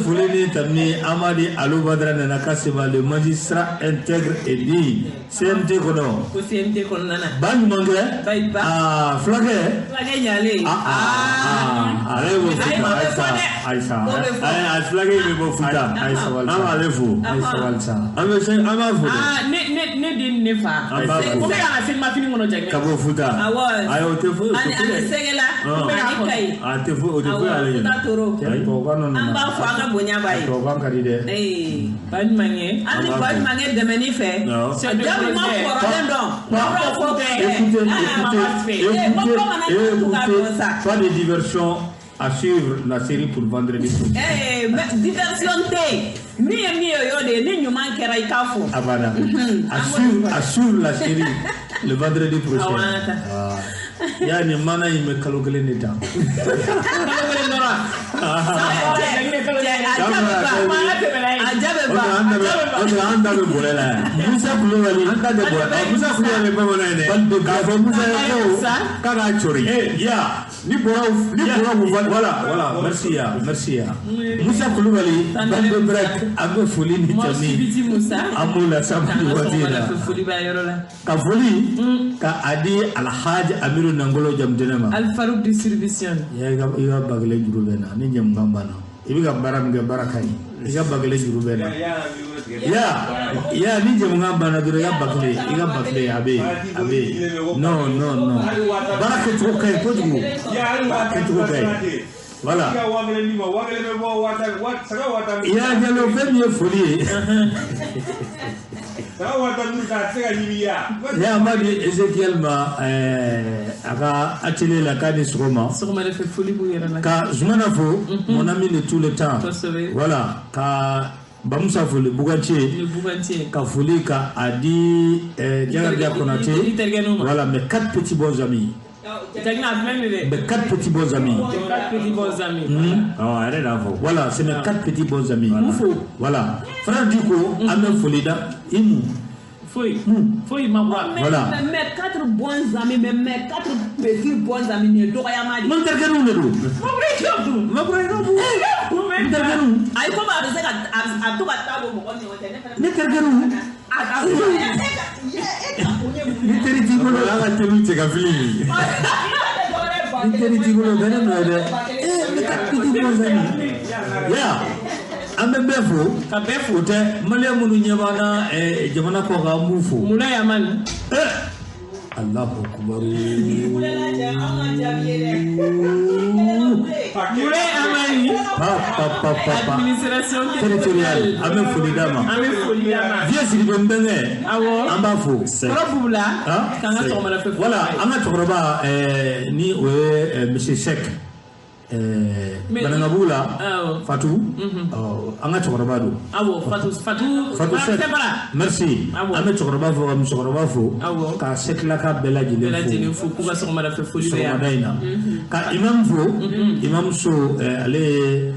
foli ni tanuni an b'a di Alu Badara Nana Kasema, le magistrat intègre et digne, CNT kɔnɔ. Ko CNT kɔnɔna na. Ba ɲumankɛ. Bayi ba. Aa, fulakɛ. Fulakɛ ɲalen. Ah, ah, ah, ale bɛ bɔ Ayi, Futa. o bɛ fɔ dɛ. Ayisa, O bɛ fɔ. Ayi, a fulakɛ in bɛ bɔ Futa. Ayi, sabali. An b'ale fo. Ayi, sabali sa. An bɛ se, an b'a fo dɛ. Aa, ne den ni ne fa. An b'a fo. Ko bɛ ka na selimafini kɔnɔ jaginɛ. Ka bɔ Futa. Awɔ. Ayi, o tɛ foyi, o tɛ Ani foyi. ani sɛgɛla. Ah. Ani Kayi. A tɛ foyi, o tɛ foyi ale Awɔ, ɲɛna. Futa Toro. Cɛ, tubabukan nɔ An nana. b'a fɔ an ka bonya b'a ye. Tubabukan ka di dɛ. Ee, baɲumankɛ. An ni An b'a fo. baɲumankɛ dɛmɛni fɛ. Awɔ. Jabi ma kɔrɔlen dɔn. Pas- Fɔ kɛ. Écoutez, Ah, écoutez, Eh, écoutez, bamanan écoutez, sa. pas de diversion, à suivre la série pour vendredi prochain. Eh, mais diversion tɛ yen. Min ye min ye o y'o de ye. Ni ɲuman kɛra i k'a fɔ. Abada. À suivre la série le vendredi prochain. Awɔ, an ka taa. Ah. Ya nin mana in bɛ kalo kelen de ta. Kalo kelen dɔrɔn. Cɛ, cɛ, a ja bɛ ban. A ja bɛ ban. O tɛ an da bɛ bɔlɛ la yan. Musa Kulubali. An da tɛ bɔlɛ. Musa Kulubali ye bamanan ye dɛ. K'a fɔ Musa ye ko k'a k'a cori. Ya. Ni bɔra k'u fa. Voilà, voilà, merci ya, merci ya. Musa Kulubali, Bande Break, an bɛ foli ni Mɔ tani. Sibiti Musa. An b'o lase K'an nin ka waati in sɔgɔmada na. fɛ foli b'a yɔrɔ la. Ka foli ka a di Alhaji Amiru Nangolo Jamutɛnɛ ma. Alfarouk distribution. Ya, i ka ba kelen juru bɛ na ni jamukan banna. I bɛ ka baara min kɛ, baara ka ɲi. I ka ba kelen juru bɛ na. Ya, ni jamukan banna dɔrɔn, i ka ba kelen, i ka ba kelen, a bɛ yen, a bɛ yen. Non, non, non, baara kɛcogo ka ɲi kojugu, baara kɛcogo ka ɲi. Voilà. Ya Jalo, fɛn min ye foli ye, ya, an b'a di Ezekiel ma a ka atelier la, k'a ni sɔgɔma. Sɔgɔmada fɛ foli b'u yɛrɛ la. Ka Zumana fo, mon ami de tout le temps. Kosɛbɛ. Voilà, ka Bamusa fo, le Bougantier. Le Bougantier. Ka foli ka a di Jakarija Konate. I terikɛninw ma. Voilà, mes quatre petits bons amis. Jaginɛ a filɛ nin ye dɛ. Mes quatre petits bons amis. Quatre petits bons amis. Awɔ, a yɛrɛ de y'a fɔ. Voilà, c'est mes quatre petits bons amis. K'u fo. Voilà. Frère Diko, an bɛ foli da i mu. Foyi. Foyi ma kura. Mais, Voilà. mais mes quatre bons amis, mais mes quatre petits bons amis, nin ye dɔgɔyama de ye. N terikɛninw de don. Ma kura i ka dun. N terikɛninw. Ayi, komi a bɛ se ka a bɛ to ka taa bɔ mɔgɔ ni ɲɔgɔn cɛ, ne fana. Ne terikɛninw. A a e ka e ka o ye mun Ni teri t'i bolo. An ka teliw cɛ ka fili min. Ni teri t'i bolo, bɛɛ ne nɔ ye dɛ. Eh, mes quatre petits bons amis. Ya. An bɛ bɛɛ fo. Ka bɛɛ fo. O tɛ maliyɛn minnu ɲɛ b'an na jamana kɔ kan, an b'u fo. Mulayi Amani. Eh! Allahu akbar. Mulayi Amani. Pa pa pa pa pa. Administration Territoriale, an bɛ foli d'a ma. An bɛ foli d'a ma. Vieux Sidibe n bɛnkɛ. Awɔ. An b'a fo. Kɔrɔ Bubula. Han? K'an ka sɔgɔmada fɛ foli Voilà, b'a ye. an ka cɛkɔrɔba ni o ye monsieur Sek Banankabugu la. Awɔ. Fatou, ɔ, an ka cɛkɔrɔba don. Awɔ, Fatou Fatou. Fatou Sek. Bara. Merci. Awɔ. An bɛ cɛkɔrɔba fo ka musokɔrɔba fo. Awɔ. Ka Sekilaka bɛɛ Bɛɛ lajɛlen lajɛlen fo. fo k'u ka sɔgɔmada fɛ foli bɛ yan. Sɔgɔmada in na. Ka imam fo, imam so ale ye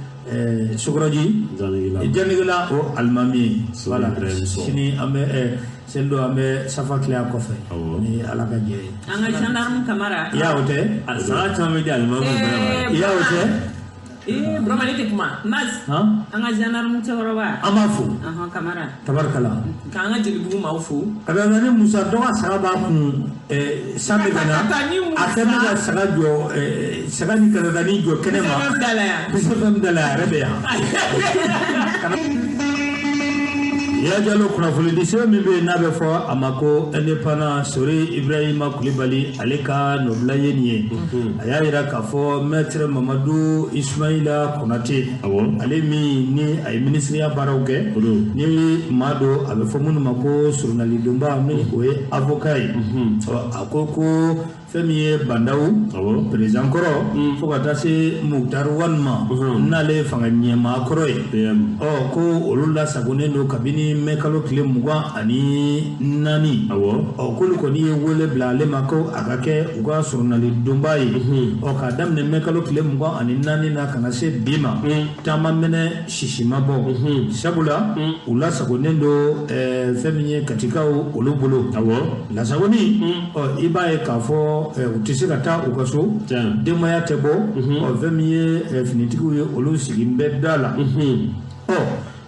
Sokɔrɔji. Janigila. Janigila o alimami ye. Sori Voilà. Ibrahim Sow. Sini an bɛ seli don, an bɛ safa tile a kɔfɛ. Awɔ. Ni Ala ka jɛ ye. An ka gendarme Kamara. I y'a o tɛ? A saga caman bɛ di alimami bɛɛ ma. I y'a o tɛ? Ee, Burama ne tɛ kuma. Mas, Han? an ka gendarme cɛkɔrɔba. An b'a fo. Ɔhɔn, Kamara. Tabarikala. K'an ka jelibugu maaw fo. Ka da ni Musa dɔ ka saga b'a kun san bɛ ka na. Katatani Musa. A kɛ bɛ ka saga jɔ saga ni katatani jɔ kɛnɛ ma. Fɛn da la yan. Fɛn da la a yɛrɛ bɛ yan. Ya Jalo, kunnafonidi sɛbɛn min bɛ yen n'a bɛ fɔ a ma ko Indépendant, Sori Ibrahima Kulibali ale ka nɔbila ye nin ye. A y'a jira k'a fɔ maître Mamadu Ismaila Konate, Awɔ. ale min ni a ye minisiriya baaraw kɛ, O don. ni maa don a bɛ fɔ minnu ma ko surunalidonba, ni o ye avocat ye. Ɔ, a ko ko fɛn min ye Bandaw Awɔ. président kɔrɔ fo ka taa se Moctar Ouane ma, n'ale ye fanga ɲɛmaa kɔrɔ ye, PM. ɔ, ko olu lasagonnen don kabini mɛ kalo tile 24. Awɔ. Ɔ, k'olu kɔni ye wele bila ale ma ko a ka kɛ u ka surunalidonba ye. Ɔ, k'a daminɛ mɛ kalo tile 24 na ka na se bi ma, taama mɛnɛ sisi ma bɔ, sabula u lasagonnen don fɛn min ye katikaw olu bolo. Awɔ. Lasagoni, ɔ, i b'a ye k'a fɔ fɔ u tɛ se ka taa u ka so, denbaya tɛ bɔ. Ɔ fɛn min ye finitigiw ye, olu sigi bɛ da la. Ɔ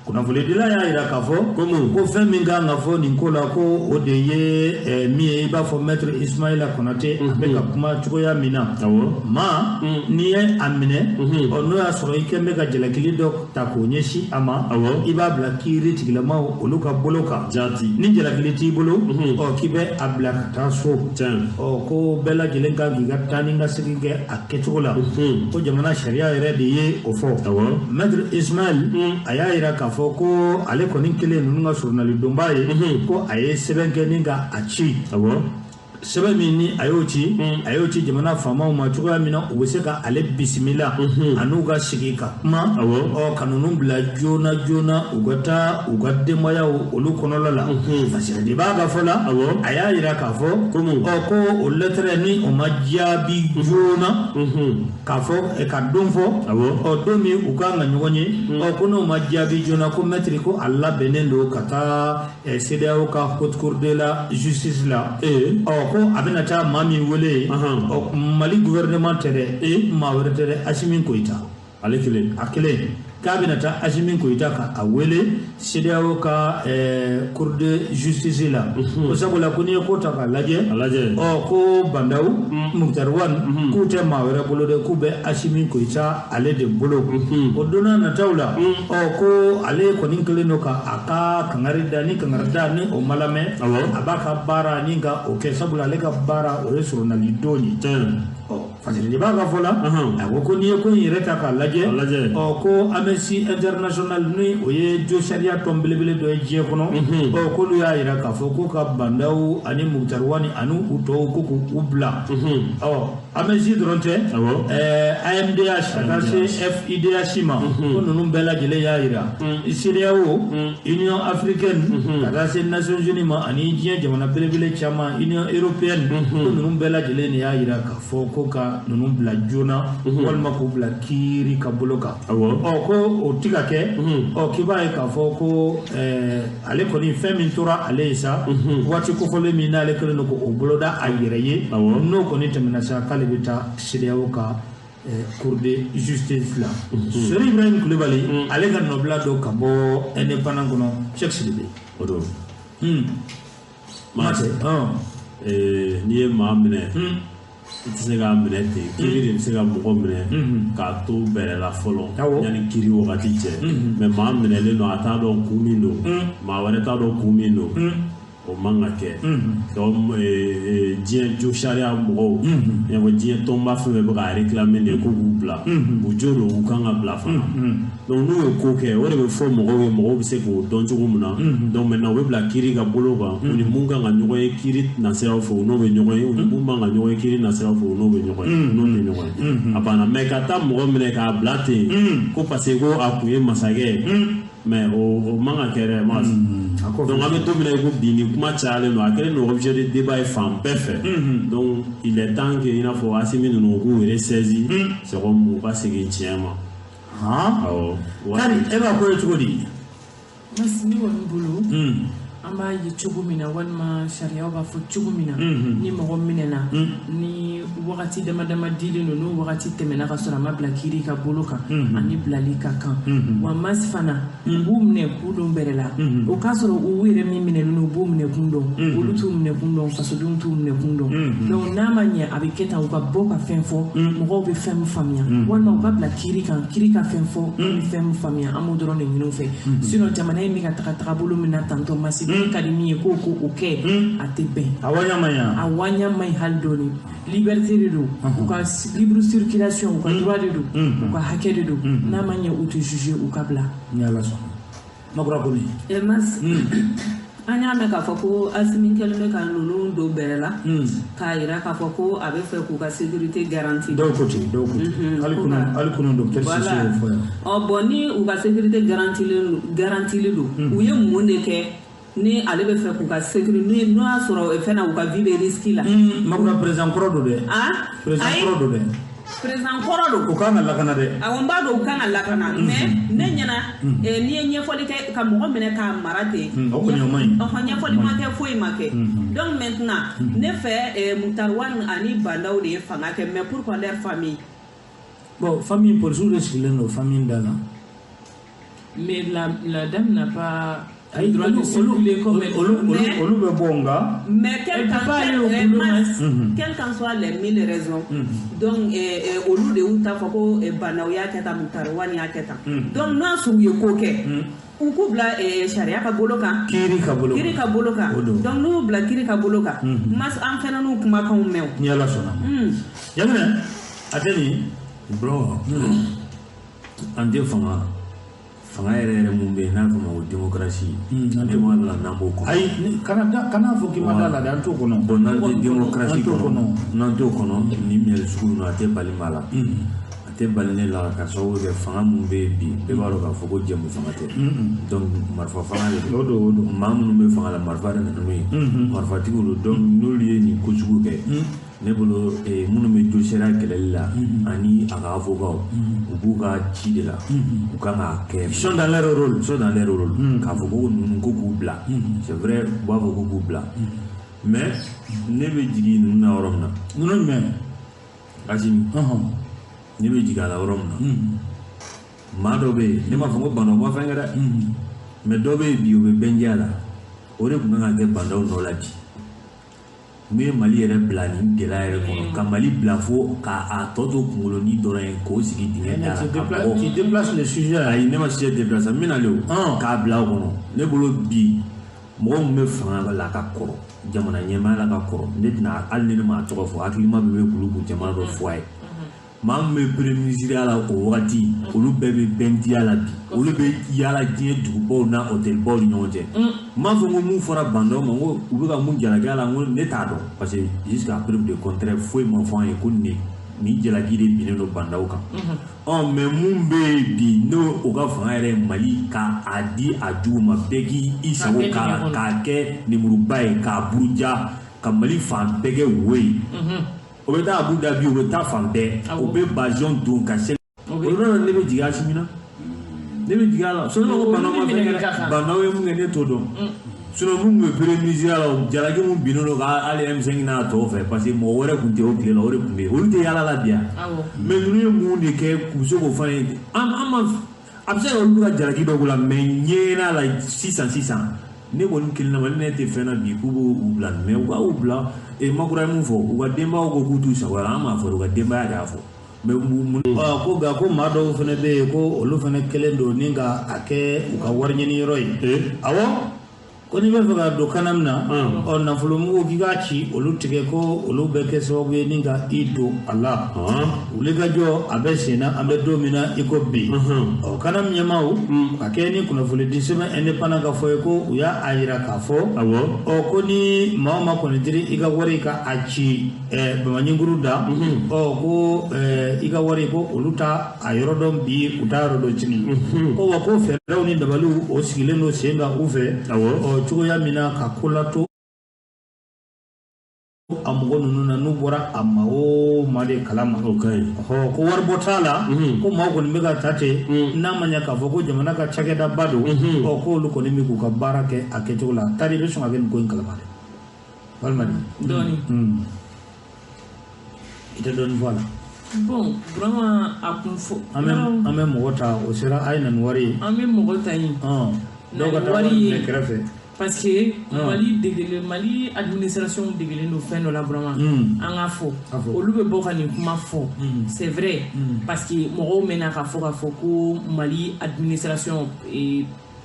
kunnafonidila y'a jira k'a fɔ ko fɛn min kan ka fɔ nin ko la, ko o de ye min ye, i b'a fɔ maître Ismaïla Konate a bɛ ka kuma cogoya min na. Maa n'i ye a minɛ, ɔ n'o y'a sɔrɔ i kɛn bɛ ka jalakili dɔ ta k'o ɲɛsin a ma, i b'a bila kiiri tigilamaw olu ka bolo kan. Ni jalakili t'i bolo, ɔ k'i bɛ a bila ka taa so. Ɔ ko bɛɛ lajɛlen kan k'i ka taa ni ka segin kɛ a kɛcogo la, ko jamana sariya yɛrɛ de ye o fɔ. Maître Ismaël a y'a jira k'a fɔ ko ale kɔni kelen ninnu ka surunalidonba ye, ko a ye sɛbɛn kɛ ni ka a ci. Sɛbɛn min ni a y'o ci, a y'o ci jamana faamaw ma cogoya min na u bɛ se ka ale bisimila an'u ka sigi ka kuma, ɔ ka ninnu bila joona joona u ka taa u ka denbayaw olu kɔnɔla la. Fasiridi b'a ka fɔ la, a y'a jira k'a fɔ ɔ ko o lɛtɛrɛ ni o ma jaabi joona k'a fɔ ka don fɔ, ɔ don min u kan ka ɲɔgɔn ye, ɔ ko n'o ma jaabi joona, ko mɛtiri ko a labɛnnen don ka taa CEDEAO ka haute cour de la justice la. Ɔ ko a bɛna taa maa min wele, ɔ Mali gouvernement tɛ dɛ, maa wɛrɛ tɛ dɛ, Assimi Goïta. Ale kelen, a kelen k'a bɛna taa Assimi Goïta ka a wele CEDEAO ka cour de justice la. Ko sabula ko n'i ye ko ta k'a lajɛ, ɔ ko Bandaw Moctar Ouane k'u tɛ maa wɛrɛ bolo dɛ, k'u bɛ Assimi Goïta ale de bolo. O don n'a nataw la, ɔ ko ale kɔni kɛlen don ka a ka kangari da, ni kangari da ni o ma lamɛn, a b'a ka baara ni ka o kɛ, sabula ale ka baara o ye surunalidon ye. Ɔ Fasiridi b'a ka fɔ la, a ko ko n'i ye ko in yɛrɛ ta k'a lajɛ, ɔ ko Amnesty International ni o ye jo sariya tɔn belebele dɔ ye diɲɛ kɔnɔ, ɔ k'olu y'a jira k'a fɔ ko ka Bandaw ani Moctar Ouane ani u tɔw ko k'u bila. Ɔ Amnesty dɔrɔn tɛ, AMDH ka taa se FIDH ma, ko ninnu bɛɛ lajɛlen y'a jira, CEDEAO, Union africaine ka taa se Nations Unies ma ani diɲɛ jamana belebele caman, Union européenne, ko ninnu bɛɛ lajɛlen de y'a jira k'a fɔ ko ka ninnu bila joona walima k'u bila kiiri ka bolo kan. Ɔ ko o ti ka kɛ. Ɔ k'i b'a ye k'a fɔ ko ale kɔni fɛn min tora ale ye sa, waati kofɔlen min n'ale kɛlen don k'o boloda a yɛrɛ ye, n'o kɔni tɛmɛna sa, k'ale bɛ taa CEDEAO ka cour de justice la. Sori Ibrahim Kulibali ale ka nɔbila don ka bɔ indépendant kɔnɔ, Cheikh Sidibe. O don. Maa n'i ye maa minɛ, i tɛ se k'a minɛ ten, kiiri de bɛ se ka mɔgɔ minɛ k'a to bɛrɛ la fɔlɔ yanni kiiri wagati cɛ. Mɛ maa minɛlen don, a t'a dɔn kun min don, maa wɛrɛ t'a dɔn kun min don, o man ka kɛ. Donc diɲɛ jo sariya mɔgɔw, i n'a fɔ diɲɛ tɔnba fɛn fɛn bɛ k'a réclamer nin ye ko k'u bila, u jo don, u kan ka bila fana. Donc n'u ye ko kɛ, o de bɛ fɔ mɔgɔw ye, mɔgɔw bɛ se k'o dɔn cogo min na. Donc maintenant u bɛ bila kiiri ka bolo kan, u ni mun kan ka ɲɔgɔn ye kiiri nasiraw fɛ, u n'o bɛ ɲɔgɔn ye, u ni mun man ka ɲɔgɔn ye kiiri nasiraw fɛ, u n'o bɛ ɲɔgɔn ye, u n'o tɛ ɲɔgɔn ye. A banna. Mais ka taa mɔgɔ minɛ k'a bila ten ko parce que ko a kun ye masakɛ ye, mais o man ka kɛ dɛ. Donc an bɛ don min na i ko bi, nin kuma cayalen don, a kɛlen don objet de débat ye fan bɛɛ fɛ. Donc il est temps que i n'a fɔ Assimi ninnu k'u yɛrɛ saisi, c'est comme u ka segin tiɲɛ ma. Awɔ. Kari, e b'a ko ye cogo di? Masi, ne kɔni bolo, an b'a ye cogo min na, walima sariyaw b'a fɔ cogo min na, ni mɔgɔ minɛna ni wagati dama dama dilen don, n'o wagati tɛmɛna ka sɔrɔ a ma bila kiiri ka bolo kan, ani bilali ka kan. Wa masi fana, u b'u minɛ k'u don bɛrɛ la, o k'a sɔrɔ u yɛrɛ min minɛlen don, u b'u minɛ kun dɔn, olu t'u minɛ kun dɔn, fasodenw t'u minɛ kun dɔn. Donc n'a ma ɲɛ, a bɛ kɛ tan, u ka bɔ ka fɛn fɔ, mɔgɔw bɛ fɛn min faamuya, walima u ka bila kiiri kan, kiiri ka fɛn fɔ, an bɛ fɛn min faamuya, an b'o dɔrɔn de ɲini u fɛ. Sinon jamana in bɛ ka taga tagabolo min na tantɔ, masi ka di min ye k'o ko o kɛ, a tɛ bɛn. A waɲa man ɲi. A waɲa man ɲi hali dɔɔni. Liberté de don, u ka libre circulation, u ka droit de don, u ka hakɛ de don. N'a ma ɲɛ, u tɛ juger, u ka bila. Ni Ala sɔnna. Makura Kone. Mas, an y'a mɛn k'a fɔ ko Assimi kɛlen bɛ ka ninnu don bɛrɛ la, k'a jira k'a fɔ ko a bɛ fɛ k'u ka sécurité garantie. Dɔw ko ten, dɔw ko ten. Hali kunun docteur Sise y'o fɔ yan. Ɔ bon, ni u ka sécurité garantilen don, u ye mun de kɛ ni ale bɛ fɛ k'u ka sécurité, n'o y'a sɔrɔ fɛn na u ka vie bɛ risque la? Makura, président kɔrɔ don dɛ. Président kɔrɔ don dɛ. Président kɔrɔ don. U kan ka lakana dɛ. Awɔ, n b'a dɔn u kan ka lakana, mais ne ɲɛna n'i ye ɲɛfɔli kɛ ka mɔgɔ minɛ k'a mara ten, o kɔni o man ɲi. Ɔhɔn, ɲɛfɔli ma kɛ, foyi ma kɛ. Donc maintenant, ne fɛ, Moctar Ouane ani Bah N'Daw de ye fanga kɛ, mais pourquoi leur famille? Bon, famille, polisiw de sigilen don famille da la. Mais la dame n'a pas Ayi, le droit de circuler comme elle olu olu bɛ bɔ, nka Mais quel Elle peut qu'en pas aller au boulot, quelles qu'en soient les mille raisons, donc olu de y'u ta fɔ ko Bah N'Daw y'a kɛ tan, Moctar Ouane y'a kɛ tan. Donc n'a sɔrɔ u ye ko kɛ, u k'u bila sariya ka bolo kan. Kiiri ka bolo. Kiri ka bolo kan. O don. Donc n'u y'u bila kiri ka bolo kan, mas an fɛnɛ n'u kumakanw mɛn o. Ni Ala sɔnna ma. Jaminɛ a tɛ nin. Bro, an tɛ fanga yɛrɛ yɛrɛ mun bɛ yen n'a fɔ ma ko démocratie, ne ma la n'an b'o kɔnɔ. Ayi, kana da, kana fɔ k'i ma da la dɛ, an t'o kɔnɔ. Bon, n'an tɛ démocratie An t'o kɔnɔ, kɔnɔ. N'an t'o kɔnɔ, nin minɛli sugu ninnu, a tɛ bali maa la, a tɛ bali ne la, ka sababu kɛ fanga mun bɛ yen bi, bɛɛ b'a dɔn k'a fɔ ko jɛmu fanga tɛ. Donc marifa fanga de don. O don, o don. Maa minnu bɛ fanga la, marifa de nana n'u ye, marifatigiw don. Donc n'olu ye nin ko sugu kɛ, ne bolo, minnu bɛ josariya kɛlɛli la ani a ka avocat, u b'u ka ci de la, u kan k'a kɛ. Ils sont dans leur rôle. Ils sont dans leur rôle. K'a fɔ ko ninnu ko k'u bila, c'est vrai, u b'a fɔ ko k'u bila, mais ne bɛ jigin ninnu na yɔrɔ min na, Ninnu jumɛn? Asimi, ne bɛ jigin a la yɔrɔ min na, maa dɔ bɛ yen, ne m'a fɔ ko Bah N'Daw ma fɛn kɛ dɛ, mais dɔ bɛ yen bi, o bɛ bɛndiya la, o de tun kan ka kɛ Bah N'Daw nɔ la bi. Mun ye Mali yɛrɛ bila nin gɛlɛya yɛrɛ kɔnɔ, ka Mali bila fo k'a tɔ to kunkoloni dɔrɔn ye, k'o sigi dingɛ da la Tu ka déplaces, mɔgɔ tu déplaces le sujet. Ayi, ne ma sujet déplacer, n bɛna le o k'a bila o kɔnɔ. Ne bolo bi, mɔgɔ min bɛ fanga la ka kɔrɔ, jamana ɲɛmaaya la ka kɔrɔ, ne tɛna, hali ni ne m'a tɔgɔ fɔ, hakilima bɛɛ bɛ kulu kun jamana dɔ fɔ a ye. Maa min bɛ premier ministre la o wagati, olu bɛɛ bɛ bɛndiya la bi, olu bɛ yaala diɲɛ dugubaw n'a hôtelbaw ni ɲɔgɔn cɛ. N m'a fɔ ko mun fɔra Bah N'Daw ma, n ko u bɛ ka mun jalaki a la, n ko ne t'a dɔn, parce que jusqu'à preuve de contraire, foyi ma fɔ an ye ko nin jalaki de binnen don Bah N'Daw kan. Ɔ, mais mun bɛ yen bi, n'o o ka fanga yɛrɛ ye Mali ka a di a jugu ma, bɛɛ k'i i sago kɛ k'a la, dingɛ kɔnɔ. K'a kɛ lemuruba ye, k'a buruja, ka Mali fan bɛɛ kɛ wo ye. O bɛ taa Abu Dhabi, o bɛ taa fan bɛɛ, o bɛ bazɔn don ka se o yɔrɔ la. Ne bɛ jigin Asimi na, ne bɛ jigin a la. Sinon ko Olu Bah N'Daw ma bɛ fɛn minɛ kɛ ka dɛ, kan. Bah N'Daw ye mun kɛ, ne t'o dɔn. Sinon mun tun bɛ premier ministre la, jalaki mun binnen don ka hali M5 n'a tɔw fɛ, parce que mɔgɔ wɛrɛ tun tɛ o tile la, o de tun bɛ yen, olu tɛ yaala la bi yan. Mais ninnu ye mun de kɛ k'u bɛ se k'o fɔ an ye? An ma, a bɛ se ka kɛ olu bɛ ka jalaki dɔ k'u la, mais ɲɛ la sisan sisan, ne kɔni kelen na ma, ne tɛ fɛn na bi k'u b'u bila, mais u ka u bila. Makura ye mun fɔ? U ka denbayaw ko k'u t'u sagoya la, an m'a fɔ, u ka denbaya de y'a fɔ, mais mun Ɔ, ko nka ko maa dɔw fana bɛ yen, ko olu fana kɛlen don ni ka a kɛ u ka wari ɲini yɔrɔ ye. Awɔ, ko n'i bɛ fɛ ka don kana min na, ɔ, nafolomugu k'i k'a ci olu tigɛ, ko olu bɛ kɛ sababu ye ni ka i don a la. Wulikajɔ a bɛ sen na, an bɛ don min na i ko bi. Ɔ, kana ɲɛmaaw ka kɛ ni kunnafoni di sɛbɛn indépendant ka fɔ ye, ko u y'a a yira k'a fɔ, ɔ, ko ni maa o maa kɔni diri i ka wari ka a ci bamaɲinkuru da, ɔ, ko i ka wari, ko olu t'a a yɔrɔ dɔn bi, u t'a yɔrɔ dɔn sini. Ko wa ko fɛɛrɛw ni dabaliw o sigilen don sen kan u fɛ. Ɔ, cogoya min na ka ko lato a mɔgɔ ninnu na, n'u bɔra a ma o maa de kalama. O ka ɲi. Ɔhɔ, ko waribɔ t'a la, ko maaw kɔni bɛ ka ta ten, n'a ma ɲɛ k'a fɔ ko jamana ka cakɛdaba don. Ɔ, k'olu kɔni bɛ k'u ka baara kɛ a kɛcogo la. Tari i bɛ sɔn ka kɛ nin ko in kalama dɛ, walima de? Dɔɔni. I tɛ dɔɔni fɔ a la? Bon, vraiment, a kun fɔ An bɛ, an bɛ mɔgɔ ta, o sera, a ye na ni wari ye. An bɛ mɔgɔ ta yen. Dɔw ka taa wari wari ye. minɛ kɛrɛfɛ. Parce que Mali degelen, Mali administration degelen don fɛn dɔ la, vraiment, an k'a fɔ. A fɔ. Olu bɛ bɔ ka nin kuma fɔ, c'est vrai, parce que mɔgɔw mɛnna k'a fɔ ko Mali administration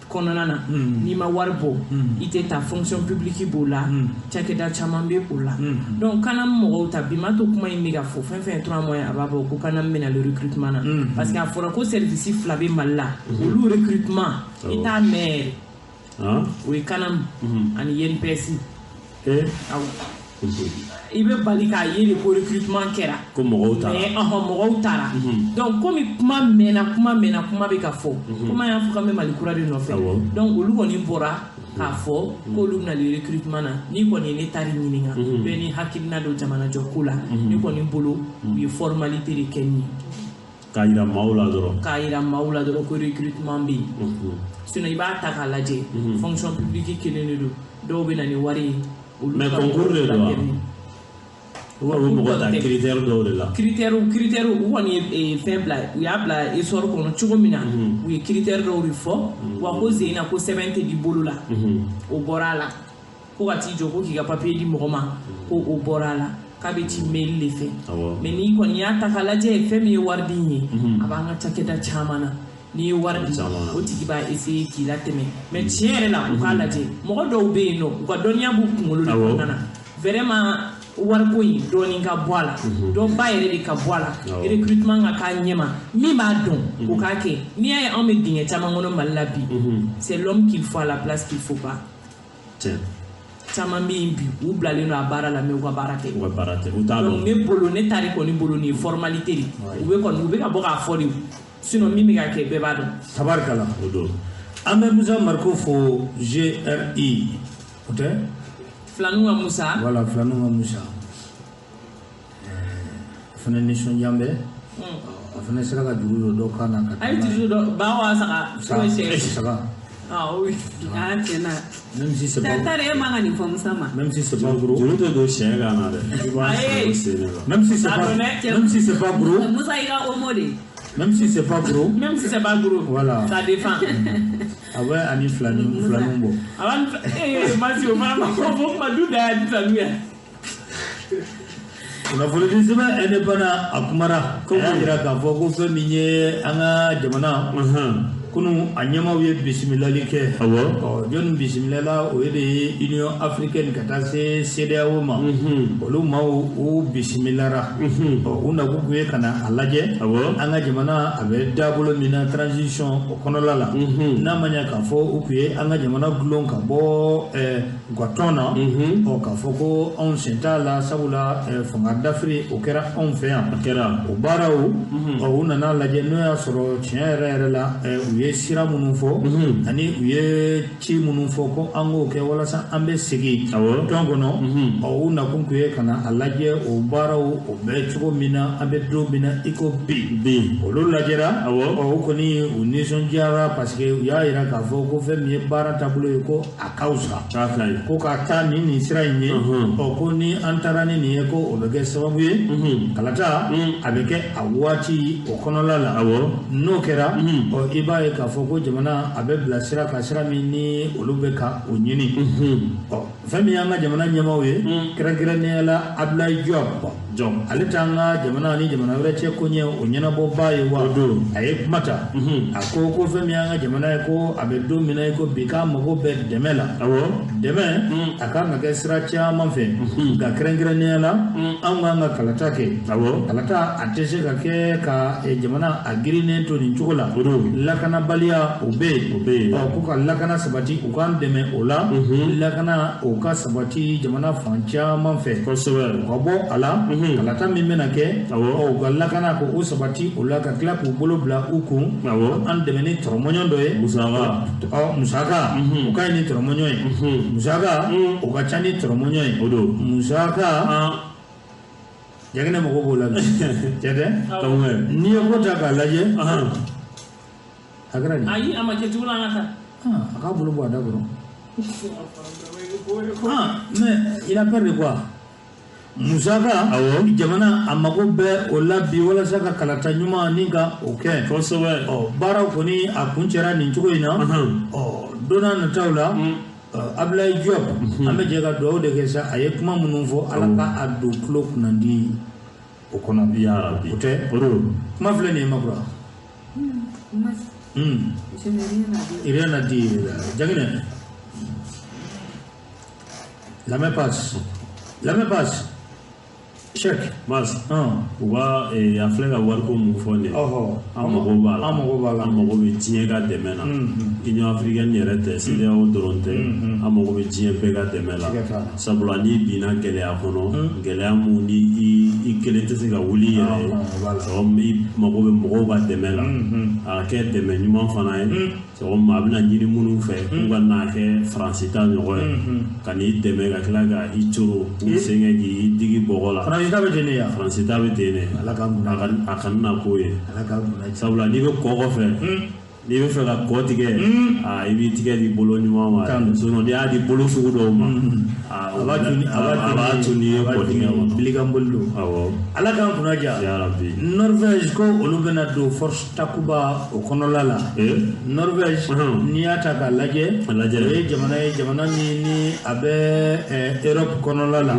kɔnɔna na, n'i ma wari bɔ, i tɛ ta. Fonction publique b'o la, cakɛda caman bɛ o la. Donc CANAM mɔgɔw ta bi ma to, kuma in bɛ ka fɔ fɛn fɛn ye 3 mois ye, a b'a bɔ ko CANAM bɛna le recrutement na, parce que a fɔra ko service fila bɛ Mali la, olu recrutement i t'a mɛn yɛrɛ. O ye CANAM ani INPS. Awɔ. I bɛ bali k'a ye de ko recrutement kɛra. Ko mɔgɔw taara. Mais mɔgɔw taara. Donc komi kuma mɛnna kuma mɛnna kuma bɛ ka fɔ. Komi an y'a fɔ k'an bɛ Mali kura de nɔfɛ. Donc olu kɔni bɔra k'a fɔ k'olu bɛna recrutement na. N'i kɔni ye ne taari ɲininka. Bɛɛ ni hakilina don jamanajɔ ko la. Ne kɔni bolo u ye formalité de kɛ nin ye. K'a yira maaw la dɔrɔn. K'a yira maaw la dɔrɔn ko recrutement bɛ yen. Sinon i b'a ta k'a lajɛ. Fonction publique kelen de don. Dɔw bɛ na ni wari ye. Mais concours de don wa? U bɛ mɔgɔ ta critère dɔw de la. Critère u kɔni ye fɛn bila u y'a bila essor kɔnɔ cogo min na. U ye critère dɔw de fɔ. Wa ko zen na ko sɛbɛn tɛ di bolo la. O bɔra a la. Ko ka t'i jɔ ko k'i ka papier di mɔgɔ ma. Ko o bɔra a la. K'a bɛ ci mail de fɛ. Mais n'i kɔni y'a ta k'a lajɛ fɛn min ye wari di ye. A b'an ka cakɛda caman na. N'i ye wari di o tigi b'a essayer k'i latɛmɛ. Mais tiɲɛ yɛrɛ la u k'a lajɛ mɔgɔ dɔw bɛ yen nɔ u ka dɔnniya b'u kunkolo de kɔnɔna na. Vraiment wariko in dɔɔnin ka bɔ a la. Dɔ ba yɛrɛ de ka bɔ a la. Recrutement ka k'a ɲɛma min b'a dɔn o k'a kɛ. N'i y'a ye anw bɛ dingɛ caman kɔnɔ Mali la bi. C'est l'homme qu'il faut à la place qu'il faut pas. Caman bɛ yen bi u bilalen don a baara la mais u ka baara tɛ. U ka baara tɛ u t'a dɔn. Donc ne bolo ne taari kɔni bolo nin ye formalité de. U bɛ kɔni u bɛ ka bɔ k'a fɔ de. Sinon min bɛ ka kɛ bɛɛ b'a dɔn. Tabarikala. O don. An bɛ Musa Mariko fo GRI o tɛ. Filaninw ka Musa. Voilà filaninw ka Musa. A fana nisɔndiya bɛ. A fana sera ka juru don dɔ kan na ka. A ye juru dɔ ba wa saga. Saga. Ah oui. Ah tiɲɛ na. Même si c'est pas. Tari e man ka nin fɔ Musa ma. Même si c'est pas gros. Juru tɛ don sɛ kan na dɛ. I b'a sɔrɔ sen de la. Même si c'est pas. Même si c'est pas gros. Musa i ka omo de. Même si c'est pas gros. Même si c'est pas gros. Voilà. Ça défend. Ah ouais, ani filaninw bɔ. A b'a Masi o fana ma fɔ kuma du da y'a di filaninw ye. Kunnafoni sɛbɛn indépendant a kumara. A y'a jira k'a fɔ ko fɛn min ye an ka jamana. Kunun a ɲɛmaaw ye bisimilali kɛ. Awɔ. Jɔnni bisimilala o de ye Union africaine ka taa se CEDEAO ma. Olu maaw u bisimilara. Ɔ u nakun tun ye ka na a lajɛ. Awɔ. An ka jamana a bɛ dabolo min na transition o kɔnɔla la. N'a ma ɲɛ k'a fɔ u tun ye an ka jamana gulon ka bɔ u ka tɔn na. Ɔ k'a fɔ ko anw sen t'a la sabula fanga dafiri o kɛra anw fɛ yan. A kɛra. O baaraw. Ɔ u nana lajɛ n'o y'a sɔrɔ tiɲɛ yɛrɛ yɛrɛ la u ye sira minnu fɔ ani u ye ci minnu fɔ ko an k'o kɛ walasa an bɛ segin tɔn kɔnɔ. Ɔ u nakun tun ye ka na a lajɛ o baaraw o bɛ cogo min na an bɛ don min na i ko bi olu lajɛra. Ɔ u kɔni u nisɔndiyara parce que u y'a jira k'a fɔ ko fɛn min ye baara taabolo ye ko a ka fisa ko ka taa nin sira in ye. Ɔ ko ni an taara ni nin ye ko o bɛ kɛ sababu ye kalata a bɛ kɛ a waati o kɔnɔla la. N'o kɛra ɔ i b'a ye k'a fɔ ko jamana a bɛ bila sira kan sira min ni olu bɛ ka o ɲini. Ɔ fɛn min y'an ka jamana ɲɛmaaw ye kɛrɛnkɛrɛnnenya la Abdoulaye Diop. Ale t'an ka jamana ni jamana wɛrɛ cɛ ko ɲɛ o ɲɛnabɔbaa ye wa. A ye kuma ta. A ko ko fɛn min y'an ka jamana ye ko a bɛ don min na i ko bi k'a mago bɛ dɛmɛ la. Dɛmɛ a kan ka kɛ sira caman fɛ. Nka kɛrɛnkɛrɛnnenya la anw k'an ka kalata kɛ. Kalata a tɛ se ka kɛ ka jamana a girinnen to nin cogo la. Lakanabaliya o bɛ yen. Ɔ ko ka lakana sabati u k'an dɛmɛ o la. Lakana o ka sabati jamana fan caman fɛ. Kosɛbɛ. U ka bɔ a la. Kalata min bɛna kɛ. Ɔ u ka lakana ko o sabati o la ka tila k'u bolo bila u kun. An dɛmɛ ni tɔrɔmɔɲɔn dɔ ye. Musaka. Ɔ musaka. O ka ɲi ni tɔrɔmɔɲɔn ye. Musaka. O ka ca ni tɔrɔmɔɲɔn ye. O don. Musaka. Jaginɛ mɔgɔ b'o la bi. Cɛ tɛ. N'i ye ko ta k'a lajɛ. A kɛra di. Ayi a ma kɛ cogo la an ka taa. A k'a bolo bɔ a da kɔrɔ. Mais il a peur de quoi? Musaka. Jamana a mago bɛ o la bi walasa ka kalata ɲuman ni ka o kɛ. Kosɛbɛ. Ɔ baaraw kɔni a kuncɛra nin cogo in na. Ɔ don n'a nataw la. Abdoulaye Diop. An bɛ jɛ ka dugawu de kɛ sa a ye kuma minnu fɔ Ala ka a don tulo kunnandi o kɔnɔ. Yarabi. O tɛ. O don. Kuma filɛ nin ye Makura. Je n'ai rien à dire. Rien à dire. Jaginɛ. La main passe. La main passe. Cheikh Mas u ka a filɛ ka wariko mun fɔ nin ye, an mago b'a la, an mago b'a la, an mago bɛ diɲɛ ka dɛmɛ na. Union africaine yɛrɛ tɛ, CEDEAO dɔrɔn tɛ, an mago bɛ diɲɛ bɛɛ ka dɛmɛ la. Sabula n'i binna gɛlɛya kɔnɔ, gɛlɛya mun ni i kelen tɛ se ka wuli i yɛrɛ ye, i mago bɛ mɔgɔw ka dɛmɛ la. A ka kɛ dɛmɛ ɲuman fana ye, sɔgɔma a bɛna ɲini minnu fɛ k'u ka n'a kɛ Faransi ta ɲɔgɔn ye, ka n'i dɛmɛ ka tila ka i coro k'u sen kɛ k'i digi bɔgɔ la. Faransi ta bɛ ten de ya. Faransi ta bɛ ten de. Ala k'an kunna. A kana na k'o ye. Ala k'an kunna. Sabula n'i bɛ kɔ kɔfɛ, n'i bɛ fɛ ka kɔ tigɛ, i b'i tigɛ di bolo ɲuman ma. Sinon n'i y'a di bolo sugu dɔw ma, a b'a tun n'i ye kɔ tigɛ kɔnɔ. Bilikan boli don. Awɔ. Ala k'an kunna diya. Yarabi. Norvège ko olu bɛna don force Takuba o kɔnɔla la. Norvège n'i y'a ta k'a lajɛ, o ye jamana ye, jamana min ni a bɛ Europe kɔnɔla la.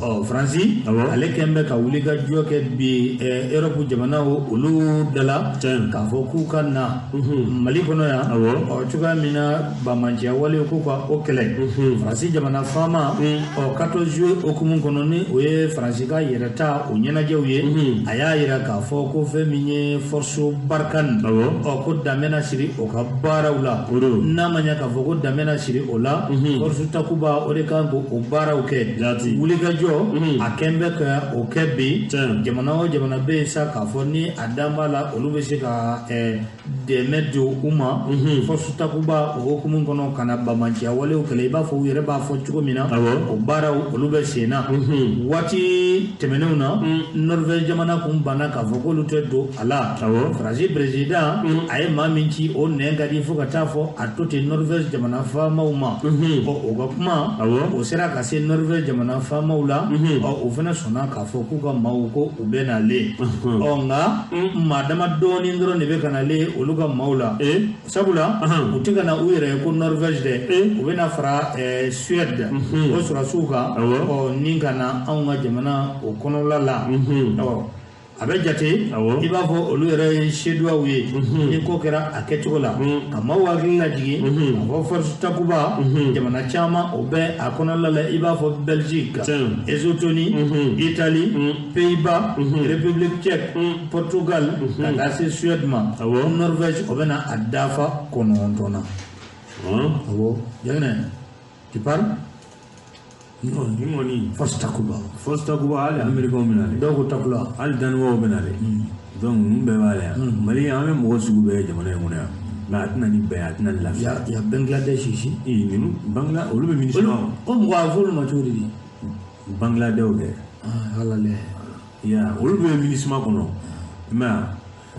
Ɔ Faransi ale kɛn bɛ ka wuli ka jɔ kɛ bi Europe jamanaw olu da la k'a fɔ k'u ka na Mali kɔnɔ yan. Ɔ cogoya min na banbaanciya wale ko ka o kɛlɛ. Faransi jamana faama ɔ 14 juillet hukumu kɔnɔ, ni o ye Faransi ka yɛrɛta o ɲɛnajɛw ye, a y'a yira k'a fɔ ko fɛn min ye force Barkhane, ɔ ko dan bɛna siri o ka baaraw la. N'a ma ɲɛ k'a fɔ ko dan bɛna siri o la, force Takuba o de kan k'o baaraw kɛ. Wulikajɔ a kɛn bɛ ka o kɛ bi. Jamana o jamana bɛ yen sa k'a fɔ ni a dan b'a la, olu bɛ se ka dɛmɛ don u ma force Takuba o hukumu kɔnɔ ka na banbaanciya walew kɛlɛ. I b'a fɔ u yɛrɛ b'a fɔ cogo min na, o baaraw olu bɛ sen na. Waati tɛmɛnenw na, Norvège jamana kun banna k'a fɔ k'olu tɛ don a la. Faransi président a ye maa min ci, o nɛn ka di fo ka taa fɔ a to ten Norvège jamana faamaw ma. Ɔ o ka kuma o sera ka se Norvège jamana faamaw la. Ɔ o fana sɔnna k'a fɔ k'u ka maaw ko u bɛ nalen. Ɔ nka maa dama dɔɔnin dɔrɔn de bɛ ka nalen olu ka maaw la. Sabula u tɛ ka na u yɛrɛ ye ko Norvège dɛ, u bɛna fara Suède o sɔrɔdasiw kan, ɔ ni ka na anw ka jamana o kɔnɔla la. Ɔ a bɛ jate i b'a fɔ olu yɛrɛ ye Suédois ye. Ni ko kɛra a kɛcogo la, ka maaw hakili lajigin k'a fɔ force Takuba jamana caman o bɛ a kɔnɔla la, i b'a fɔ Belgique, Estonie, Italie, Pays-Bas, République tchèque, Portugal, ka taa se Suède ma. Norvège o bɛna a dafa 9 na. Awɔ Jaginɛ, tu parles? Non, ni kɔni. Force Takuba. Force Takuba hali Américains bɛ nalen. Dɔw ko Takuba. Hali Danois bɛ nalen. Donc ninnu bɛɛ b'a la yan. Mali an bɛ mɔgɔ sugu bɛɛ ye jamana in kɔnɔ yan. Mais a tɛna ni bɛn, a tɛna ni lafiya. Il y a Bangladesh ici. Ee ninnu Bangla olu bɛ MINUSMA. O mɔgɔ a fɔ olu ma cogo di? Bangladesh kɛ. Ah ala lɛ. Ya olu bɛ MINUSMA kɔnɔ.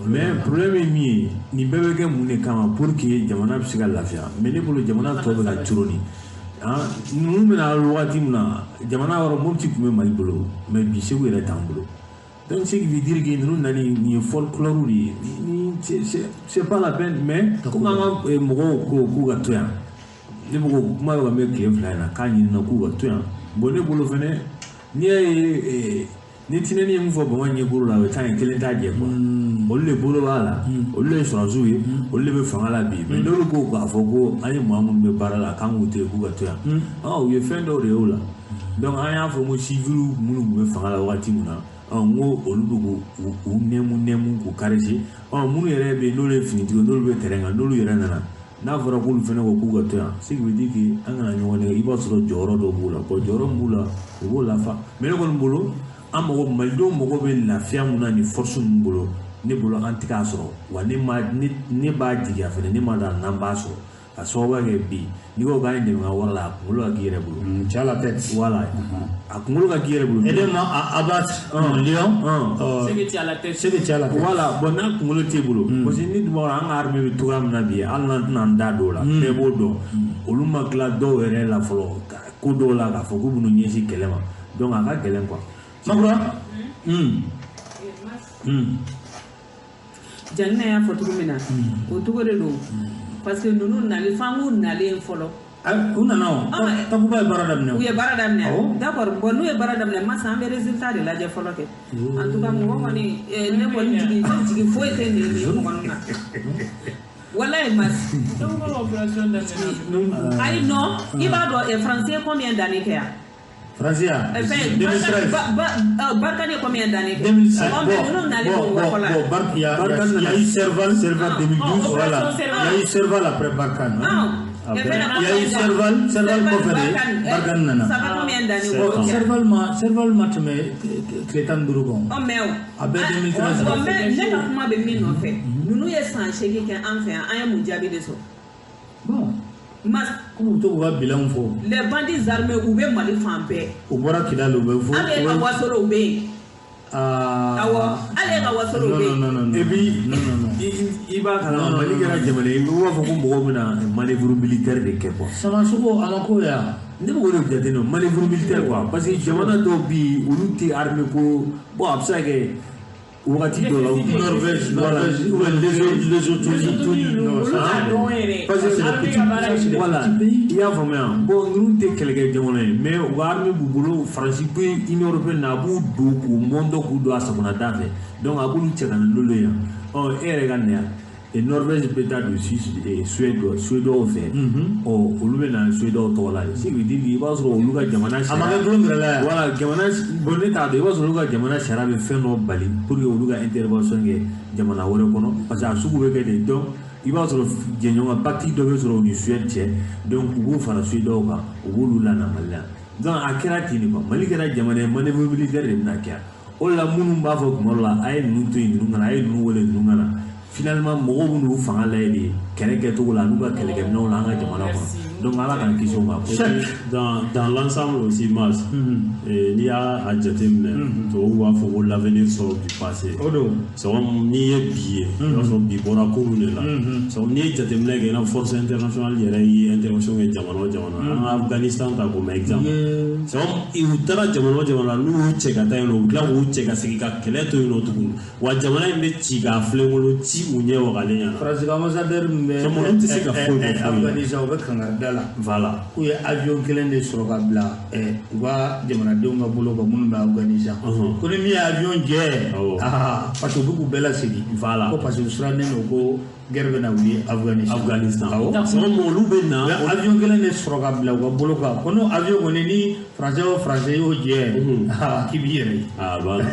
Mais problème ye min ye, nin bɛɛ bɛ kɛ mun de kama pour que jamana bɛ se ka lafiya. Mais ne bolo jamana tɔ bɛ ka coron. Ninnu bɛna wagati min na, jamana yɔrɔ Mopti tun bɛ Mali bolo, mais bi Segu yɛrɛ t'an bolo. Donc ce qui veut dire que ninnu nali nin ye folklore de ye, ni c'est pas la peine. Mais komi an ka mɔgɔw ko k'u ka to yan, ne bɛ ko kuma bɛ ka mɛn tile 2 in na k'a ɲinina k'u ka to yan. Bon ne bolo fɛnɛ, n'i y'a ye ni tinɛni ye mun fɔ Bama ɲɛkoro la, o bɛ taa yen kelen t'a jɛ quoi. Olu de bolo b'a la, olu de ye sɔrɔdasiw ye, olu de bɛ fanga la bi. Mais n'olu ko k'a fɔ ko an ye maa minnu bɛ baara la k'an k'u to yen k'u ka to yan, u ye fɛn dɔw de y'o la. Donc an y'a fɔ ko civils minnu tun bɛ fanga la wagati min na, n ko olu bɛ k'u nɛmu k'u caresser. Minnu yɛrɛ bɛ yen n'olu ye finitigiw n'olu bɛ terrain kan, n'olu yɛrɛ nana, n'a fɔra k'olu fana ko k'u ka to yan, ce qui veut dire que an kana ɲɔgɔn nɛgɛ. I b'a sɔrɔ jɔyɔrɔ dɔw b'u la, bon jɔyɔrɔ min b'u la, u b'o lafa. Mais ne kɔni bolo, an mago Malidenw mago bɛ lafiya mun na ni force ninnu bolo, ne bolo an tɛ k'a sɔrɔ. Wa ne ma ne b'a jigiya fɛnɛ, ne ma da n'an b'a sɔrɔ. Ka sababu kɛ bi n'i ko k'an ye dɛmɛ ka wari la, a kunkolo ka k'i yɛrɛ bolo. Tu as la tête. Voilà, a kunkolo ka k'i yɛrɛ bolo. Aidez-moi à abattre un lion. Ce que tu as la tête. Ce que tu as la tête. Voilà, bon n'a kunkolo t'e bolo. Parce que ni dun b'a dɔn an ka armée bɛ cogoya min na bi, hali n'an tɛna an da don o la, bɛɛ b'o dɔn. Olu ma tila dɔw yɛrɛ la fɔlɔ ko dɔw la k'a fɔ k'u bɛn'u ɲɛsin kɛlɛ ma. Donc a ka gɛlɛn quoi. Makura. Janina y'a fɔ cogo min na, o cogo de don. Parce que ninnu nalen f'an k'u nalen fɔlɔ. U nana o. Takuba ye baara daminɛ. U ye baara daminɛ. D'accord, bon n'u ye baara daminɛ, masa an bɛ résultat de lajɛ fɔlɔ kɛ. En tout cas mɔgɔ kɔni ne kɔni jigi foyi tɛ nin mɔgɔ ninnu na. Walayi mas. Takuba opération daminɛ. Ayi non, i b'a dɔn français combien d'années kɛ yan? Faransi ya. 2013. Barkhane combien d'années? 2005. Bon, il y a eu Serval 2012, voilà. Il y a eu Serval après Barkhane. Il y a eu Serval kɔfɛ de Barkhane nana. Ça fait combien d'années? Serval ma tɛmɛ tile 15 kan. Ɔ mais o. A bɛɛ 2013. Bon mais ne ka kuma bɛ min nɔfɛ, ninnu ye san 8 kɛ an fɛ yan, an ye mun jaabi de sɔrɔ? Bon. K'u bɛ to k'u ka bilanw fɔ. Les bandits armés u bɛ Mali fan bɛɛ. U bɔra Kidali u bɛ fɔ. Hali e ka Wasolo u bɛ yen. Awɔ, hali e ka Wasolo u bɛ yen. Non. Et puis i b'a kalama Mali kɛra jamana ye, u b'a fɔ ko mɔgɔw bɛna manœuvre militaire de kɛ quoi. Samasogo a ma ko ya. Ne bɛ k'o de jateminɛ manœuvre militaire quoi, parce que jamana dɔw bɛ yen olu tɛ armée ko bon a bɛ se ka kɛ wagati dɔ la Norvège, ou les autres, parce que voilà, i y'a faamuya. Bon ninnu tɛ kɛlɛkɛ jamana ye, mais u ka armée b'u bolo. Faransi bɛ Union européenne na, a b'u don k'u mɔndɔ k'u don a sagonada fɛ, donc a b'olu cɛ ka na n'olu ye yan. Ɔ e yɛrɛ ka na yan, Norvège bɛ taa don Suisse, Suède Suédois fɛ. Ɔ olu bɛ na Suédois tɔgɔ la de, ce qui veut dire i b'a sɔrɔ olu ka jamana sariya. A ma kɛ tulon yɛrɛ la yan. Voilà, jamana bon ne t'a dɔn, i b'a sɔrɔ olu ka jamana sariya bɛ fɛn dɔ bali pour que olu ka intervention kɛ jamana wɛrɛ kɔnɔ, parce que a sugu bɛ kɛ de. Donc i b'a sɔrɔ jɛɲɔgɔn pacte dɔ bɛ sɔrɔ u ni Suède cɛ, donc u b'u fara Suédois kan, u b'olu lana Mali la. Donc a kɛra ten de quoi, Mali kɛra jamana ye, manœuvre militaire de bɛna kɛ yan. O de la minnu b'a fɔ tuma dɔ la a ye ninnu to yen ninnu kana, a ye ninnu wele ninnu kana. Finalement mɔgɔw bɛ n'u fanga lajɛ de kɛlɛ kɛcogo la n'u ka kɛlɛkɛminɛnw la an ka jamana kɔnɔ. Donc ala k'an kisi o ma. Dans l'ensemble aussi, Mas, n'i y'a jateminɛ, tubabuw b'a fɔ ko l'avenir sort du passé. O don. C'est comme n'i ye bi ye, i b'a sɔrɔ bi bɔra kunun de la. C'est comme n'i ye jateminɛ kɛ, i n'a fɔ force internationale yɛrɛ ye intervention kɛ jamana o jamana. An ka Afghanistan ta comme exemple. C'est comme u taara jamana o jamana, n'u y'u cɛ ka taa yen nɔ, u tila k'u cɛ ka segin ka kɛlɛ to yen nɔ tuguni. Wa jamana in bɛ ci k'a filenkolon ci u ɲɛ wagalen ɲɛna. Faransi ka ambassadeur min bɛ Afghanistan, o bɛ kangari da la. Voilà. K'u ye avion kelen de sɔrɔ ka bila u ka jamanadenw ka bolo kan minnu bɛ Afghanistan. Ko ni min ye avion jɛ, parce que u bɛ k'u bɛɛ lasegin. Voilà. Ko parce que u sirannen don ko guerre bɛna wuli Afghanistan. Afghanistan. Awɔ. C'est comme olu bɛ na. U ye avion kelen de sɔrɔ ka bila u ka bolo kan. Ko n'o avion kɔni ni français o français y'o jɛ, k'i b'i yɛrɛ ye. Ah voilà.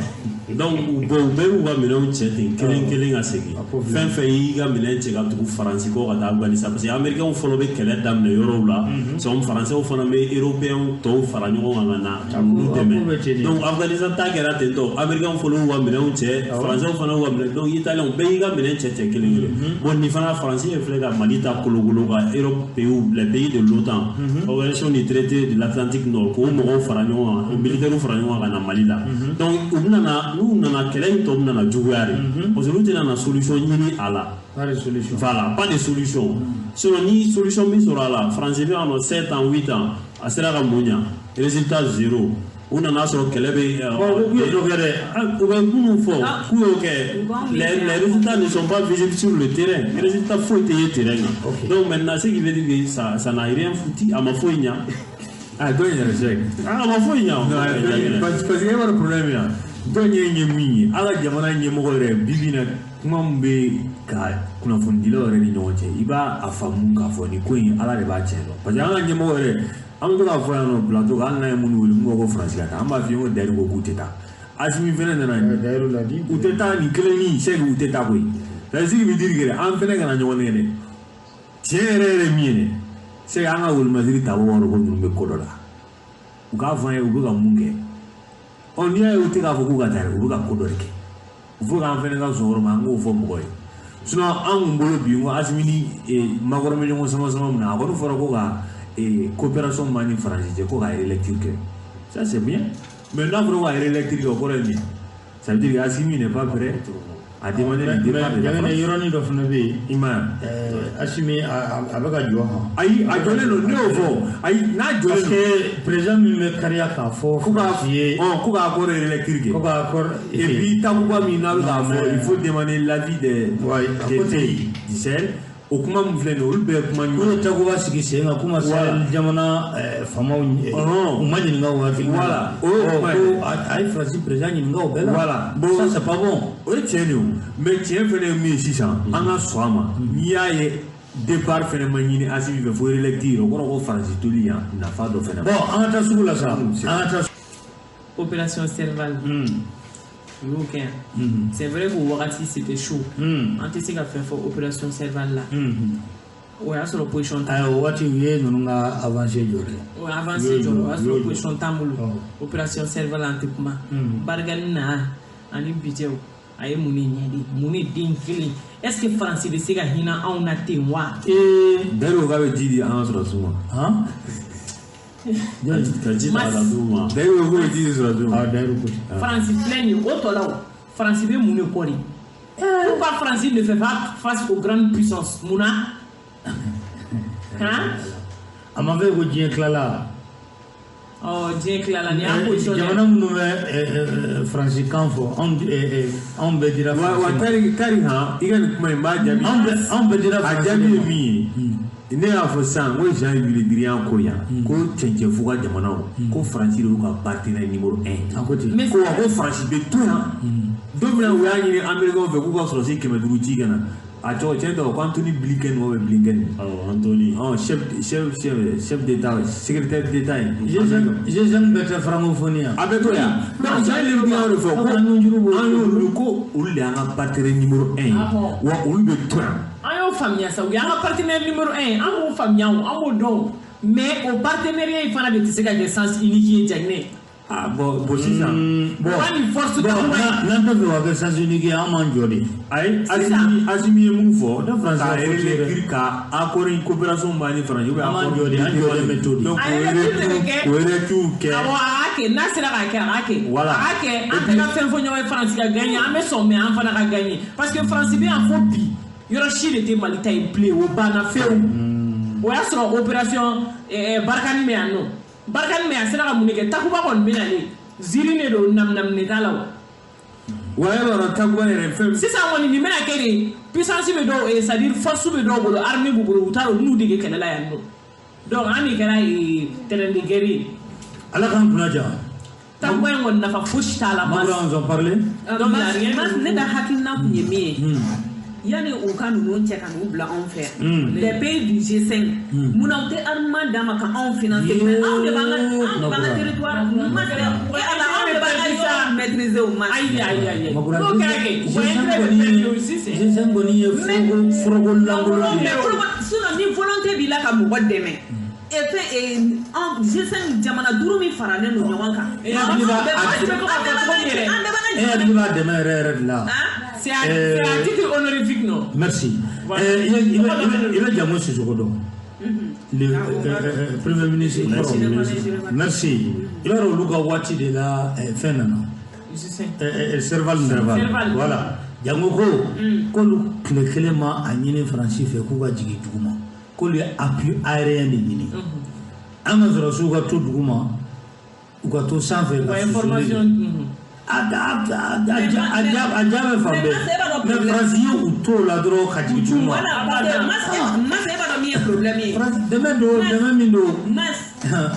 Donc u bɛɛ b'u ka minɛnw cɛ ten kelen kelen ka segin. Fɛn fɛn y'i ka minɛn cɛ ka tugu Faransi kɔ ka taa Afghanistan, parce que Américains fɔlɔ bɛ kɛlɛ daminɛ yɔrɔw la. C'est comme Français fana bɛ Européens tɔw fara ɲɔgɔn kan ka na olu dɛmɛ. Donc Afghanistan ta kɛra ten tɔ, Américains fɔlɔ y'u ka minɛnw cɛ, Français fana y'u ka minɛn, donc Italiens bɛɛ y'i ka minɛn cɛ cɛ kelen kelen. Bon nin fana Faransi ye filɛ ka Mali ta kolokolo ka Europe pays, les pays de l'OTAN, organisation du traité de l'Atlantique Nord, k'o mɔgɔw fara ɲɔgɔn kan, o militaires fara ɲɔgɔn kan ka na Mali la. Donc u bɛna na, n'u nana kɛlɛ in tɔ bɛna na juguya de, parce que olu tɛna na solution ɲini a la. Pas de solution. Voilà, pas de solution. Sinon ni solution min sɔrɔ a la, Faransi bɛ yan nɔ 7 ans 8 ans, a sera ka mun ɲa? Résultat zéro. U nana sɔrɔ kɛlɛ bɛ. Bon, k'u ye dɔ kɛ dɛ. U bɛ minnu fɔ k'u y'o kɛ, les résultats ne sont pas visibles sur le terrain. Résultat foyi tɛ ye terrain kan. Donc maintenant ce qui veut dire que ça n'a rien foutu, a ma foyi ɲa. Ah dɔ in yɛrɛ sɛ. Ah a ma foyi ɲa. Parce que e b'a dɔn problème min na, dɔ ye min ye, an ka jamana ɲɛmɔgɔ yɛrɛ bi bi in na kuma min bɛ ka kunnafonidilaw yɛrɛ ni ɲɔgɔn cɛ, i b'a a faamu k'a fɔ nin ko in ala de b'a tiɲɛ dɔn. Parce que an ka ɲɛmɔgɔ yɛrɛ, an bɛ to k'a fɔ yan nɔ plateau kan, hali n'an ye minnu wele mun ko Faransi ka taa, an b'a f'i ye ko Dayiru ko k'u tɛ taa. Asimi fɛnɛ nana, u tɛ taa nin kelen ni sɛki u tɛ taa koyi. C'est ce qui veut dire que an fɛnɛ kana ɲɔgɔn nɛgɛ dɛ. Tiɲɛ yɛrɛ yɛrɛ min ye dɛ, sɛki an ka wolomasiri taabɔ b'a dɔn ko ninnu bɛ ko dɔ la. U k'a fɔ an ye u bɛ ka mun kɛ. Ɔ n'i y'a ye u tɛ k'a fɔ k'u ka taa dɛ, u bɛ ka ko dɔ de kɛ. Il faut k'an fɛnɛ ka sɔn o yɔrɔ ma, an k'o fɔ mɔgɔ ye. Sinon an kun bolo bi n ko Asimi ni Macron bɛ ɲɔgɔn sama sama min na, a kɔni fɔra ko ka coopération b'an ni Faransi cɛ ko ka relecture kɛ. Ça c'est bien. Mais n'a fɔra ko ka relecture kɛ, o kɔrɔ ye min ye? Ça veut dire que Asimi n'est pas prêt a demandé le départ de la France. Yɔrɔnin dɔ fana bɛ yen. I m'a ye. Asimi a bɛ ka jɔ han. Ayi a jɔlen don, ne y'o fɔ. Ayi n'a jɔlen don. Parce que président min bɛ kariya k'a fɔ Faransi ye. Ko k'a accord relecture kɛ. Ko k'a accord. Et puis Takuba min n'a bɛ k'a fɔ, il faut demander l'avis des pays du Sahel. O kuma min filɛ nin ye, olu bɛɛ ye kuma ɲuman. K'u ye Takuba sigi sen kan, k'u ma Sahel jamana faamaw u ma ɲininka o hakilina la. Voilà, o y'o kuma ye. Ko a ye Faransi président ɲininka o bɛɛ la. Voilà, bon ça c'est pas bon. O ye tiɲɛ de ye o, mais tiɲɛ fɛnɛ ye min ye sisan, an ka sɔn a ma. N'i y'a ye départ fɛnɛ ma ɲini Assimi fɛ fo réélecture o kɔrɔ ko Faransi toli yan nafa dɔ fɛnɛ. Bon, an ka taa sugu la sa, an ka taa. Opération Serval. U y'o kɛ yan. C'est vrai qu'o wagati c'était chaud. An tɛ se ka fɛn fɔ opération Serval la. O y'a sɔrɔ position t'an. Ayi, o waati u ye ninnu ka avancé jɔ dɛ. O avancé jɔ, o y'a sɔrɔ position t'an bolo. Opération Serval an tɛ kuma. Barikani na ani bi cɛ, a ye mun de ɲɛ de, mun de den kelen? Est ce que Faransi bɛ se ka hinɛ anw na ten wa? Ee. D'ailleurs, o k'a bɛ ji di an ka sɔrɔdasiw ma. Han? Ka ji ta ka d'u ma. D'ailleurs, o k'o bɛ ji di sɔrɔdasiw ma. Ah, d'ailleurs, ko ten. Faransi filɛ nin ye, o tɔ la, o Faransi bɛ mun de kɔ de? Pourquoi Faransi ne fait pas face aux grandes puissances? Mun na? Han? A ma fɛ ko diɲɛ tilala. Ɔ, diɲɛ tilala, nin y'an position ye. Jamana minnu bɛ Faransi kan fɔ, anw bɛɛ dira Wa Faransi ma. tari han, i ka nin kuma in n b'a jaabi. Anw bɛɛ dira A Faransi jaabi ye ma. min ye, ne y'a fɔ sisan ko Jean-Yves Le Drian ko yan ko cɛncɛnfu ka jamanaw ko Faransi de y'u ka partenaire numéro 1. A ko ten. Mais Ko wa ko Faransi bɛ to yan don min na u y'a ɲini Américains fɛ k'u ka sɔrɔdasi 500 ci ka na, a tɔgɔ cɛ tɔgɔ ko Anthony Blinken ou Blinken. Awɔ, Anthony. Ɔ, chef d'état, secrétaire d'état ye. G5 bɛɛ tɛ francophonie yan. A bɛ to yan, donc Jean-Yves Le Drian y'o de fɔ ko Aw ka nunjuru bɔ. an y'olu ko olu de y'an ka partenaire numéro 1 ye, Awɔ. wa olu bɛ to yan. An y'o faamuya sa, u y'an ka partenaire numéro 1 ye, an b'o faamuya, o an b'o dɔn o. Mais o partenariat in fana de tɛ se ka kɛ sens unique ye, Jaginɛ. Ah bon, sisan Bon, O ka nin force bon, Takuba in. n'an tɛ fɛ ka kɛ sens unique ye, an m'an jɔ de. Ayi, Assimi ye mun fɔ? Ne Faransi ka ka ko tɛ yɛrɛ. réélecture ka accord in coopération b'an ni Faransi ou bien An m'an accord jɔ de, an jɔlen bɛ to de. Donc A réélecture de bɛ kɛ. o réélecture kɛ. Awɔ, a k'a kɛ, n'a sera k'a kɛ, a k'a kɛ. Voilà. A k'a kɛ, an tɛ ka fɛn fɔ ɲɔgɔn ye, Faransi ka gagner, an bɛ sɔn, mais an fana ka gagner. Parce que Faransi bɛ yan fo bi, yɔrɔ si de tɛ Mali ta ye bilen, o banna fewu. O y'a sɔrɔ opération Barkhane bɛ yan nɔ. Barkhane bɛ yan, a sera ka mun de kɛ? Takuba kɔni bɛ nalen. Ziiri de don, naminamina t'a la o. Wa e b'a dɔn Takuba yɛrɛ fɛn Sisan kɔni nin bɛna kɛ de, puissance bɛ dɔw, c'est à dire force bɛ dɔw bolo, armée b'u bolo, u t'a dɔn u b'u dege kɛlɛ la yan nɔ. Donc an de kɛra terrain de guerre ye. Ala k'an kunna ja. Takuba in kɔni nafa fosi t'a la. Makura, on en parler. Donc, il y a rien de Mas, ne ka hakilina kun ye min ye, yanni u ka ninnu cɛ ka n'u bila anw fɛ yan, les pays du G5, munna u tɛ armement d'an ma ka anw financer? Mais anw de b'an ka, anw de b'an ka territoire mas, e Ala, anw de b'an ka yɔrɔ maîtriser o mas. Ayi ayi ayi, Makura, n'o kɛra kɛ, u ka intérêt bɛ perdre aussi, c'est G5 kɔni ye foroko foroko lankolon de ye. Mais sinon ni volonté b'i la ka mɔgɔ dɛmɛ, et fɛn an G5 jamana duuru min faralen don ɲɔgɔn kan, E hakili b'a- an bɛɛ a- b'an ka E hakili b'a dɛmɛ yɛrɛ yɛrɛ de la. Han? C'est à titre honorifique, non? Merci. Voilà. I bɛ Jango Sisoko dɔn. Le premier ministre kɔrɔ. Merci. I b'a dɔn olu ka waati de la fɛn nana. Je sais. Serval nana. Serval. Voilà. Jango ko k'olu tile kelen ma a ɲini Faransi fɛ k'u ka jigin dugu ma. K'olu ye appui aérien de ɲini. An ka sɔrɔdasiw ka to dugu ma, u ka to sanfɛ Wa ka susuli information. kɛ. A ja bɛ fan bɛɛ. Mais Faransi ye u to o la dɔrɔn ka jigin dugu ma. Voilà, parce que mas, e b'a dɔn min ye problème ye. Faransi dɛmɛ don, dɛmɛ min don. Mas,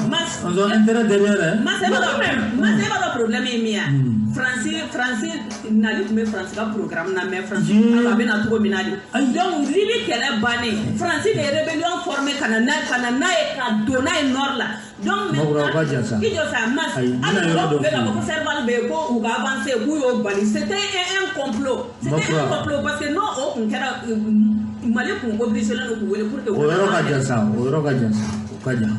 mas, Ils ont intérêt derrière, hein. Mas, e b'a dɔn, mas, e b'a dɔn problème ye min ye? Faransi nali tun bɛ Faransi ka programme na, mais Faransi a bɛ na cogo min na de. Ayi. Donc Libi kɛlɛ bannen, Faransi de ye rébellion formé ka na n'a ye ka don n'a ye nord la. Donc Makura, o ka jan sa. I jɔ sa, mas. Ayi, n bɛna Hali yɔrɔ mɔgɔw dɔ tun bɛ k'a f'i ye. fɔ ko Serval bɛ yen, ko u ka avancé, k'u y'o bali. C'était un complot. C'était Makura. un complot parce que n'o o kun kɛra, Mali kun obligé len don k'u wele pour que. O yɔrɔ ka jan sa, o yɔrɔ ka jan sa, o ka jan.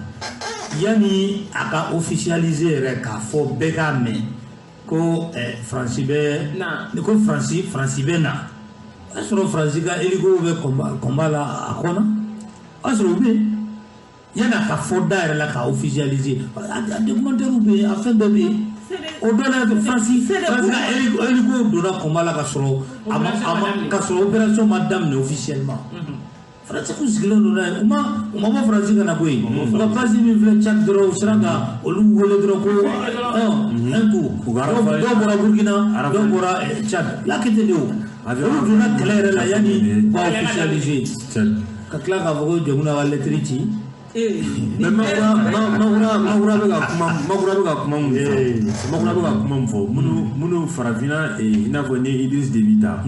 Yanni a ka officialiser yɛrɛ k'a fɔ bɛɛ k'a mɛn ko Faransi bɛ Na. ko Faransi bɛ na. O y'a sɔrɔ Faransi ka hélico bɛ combat la a kɔnɔ. O y'a sɔrɔ u bɛ yen. Yanni a ka fɔ da yɛrɛ la k'a officialiser, a documentaire bɛ yen, a fɛn bɛɛ bɛ yen. O dɔ la Faransi ka hélico donna combat la ka sɔrɔ a ma a ma ka sɔrɔ opération ma daminɛ officiellement. Faransi kun sigilen don n'a ye, u ma bɔ Faransi ka na koyi. U ka base min filɛ Tchad dɔrɔn, u sera ka olu wele dɔrɔn ko un coup. U ka Dɔw bɔra Burkina, Rafale. dɔw bɔra Tchad. Lakete de o. Avion. Olu donna kɛlɛ yɛrɛ la yanni u ka officialiser. Tchad. Ka tila k'a fɔ ko Djamuna ka lettre ci. Mais Makura bɛ ka kuma, Makura bɛ ka kuma mun fɔ, Makura bɛ ka kuma mun fɔ, minnu farafinna, i n'a fɔ ni Idriss Déby ta,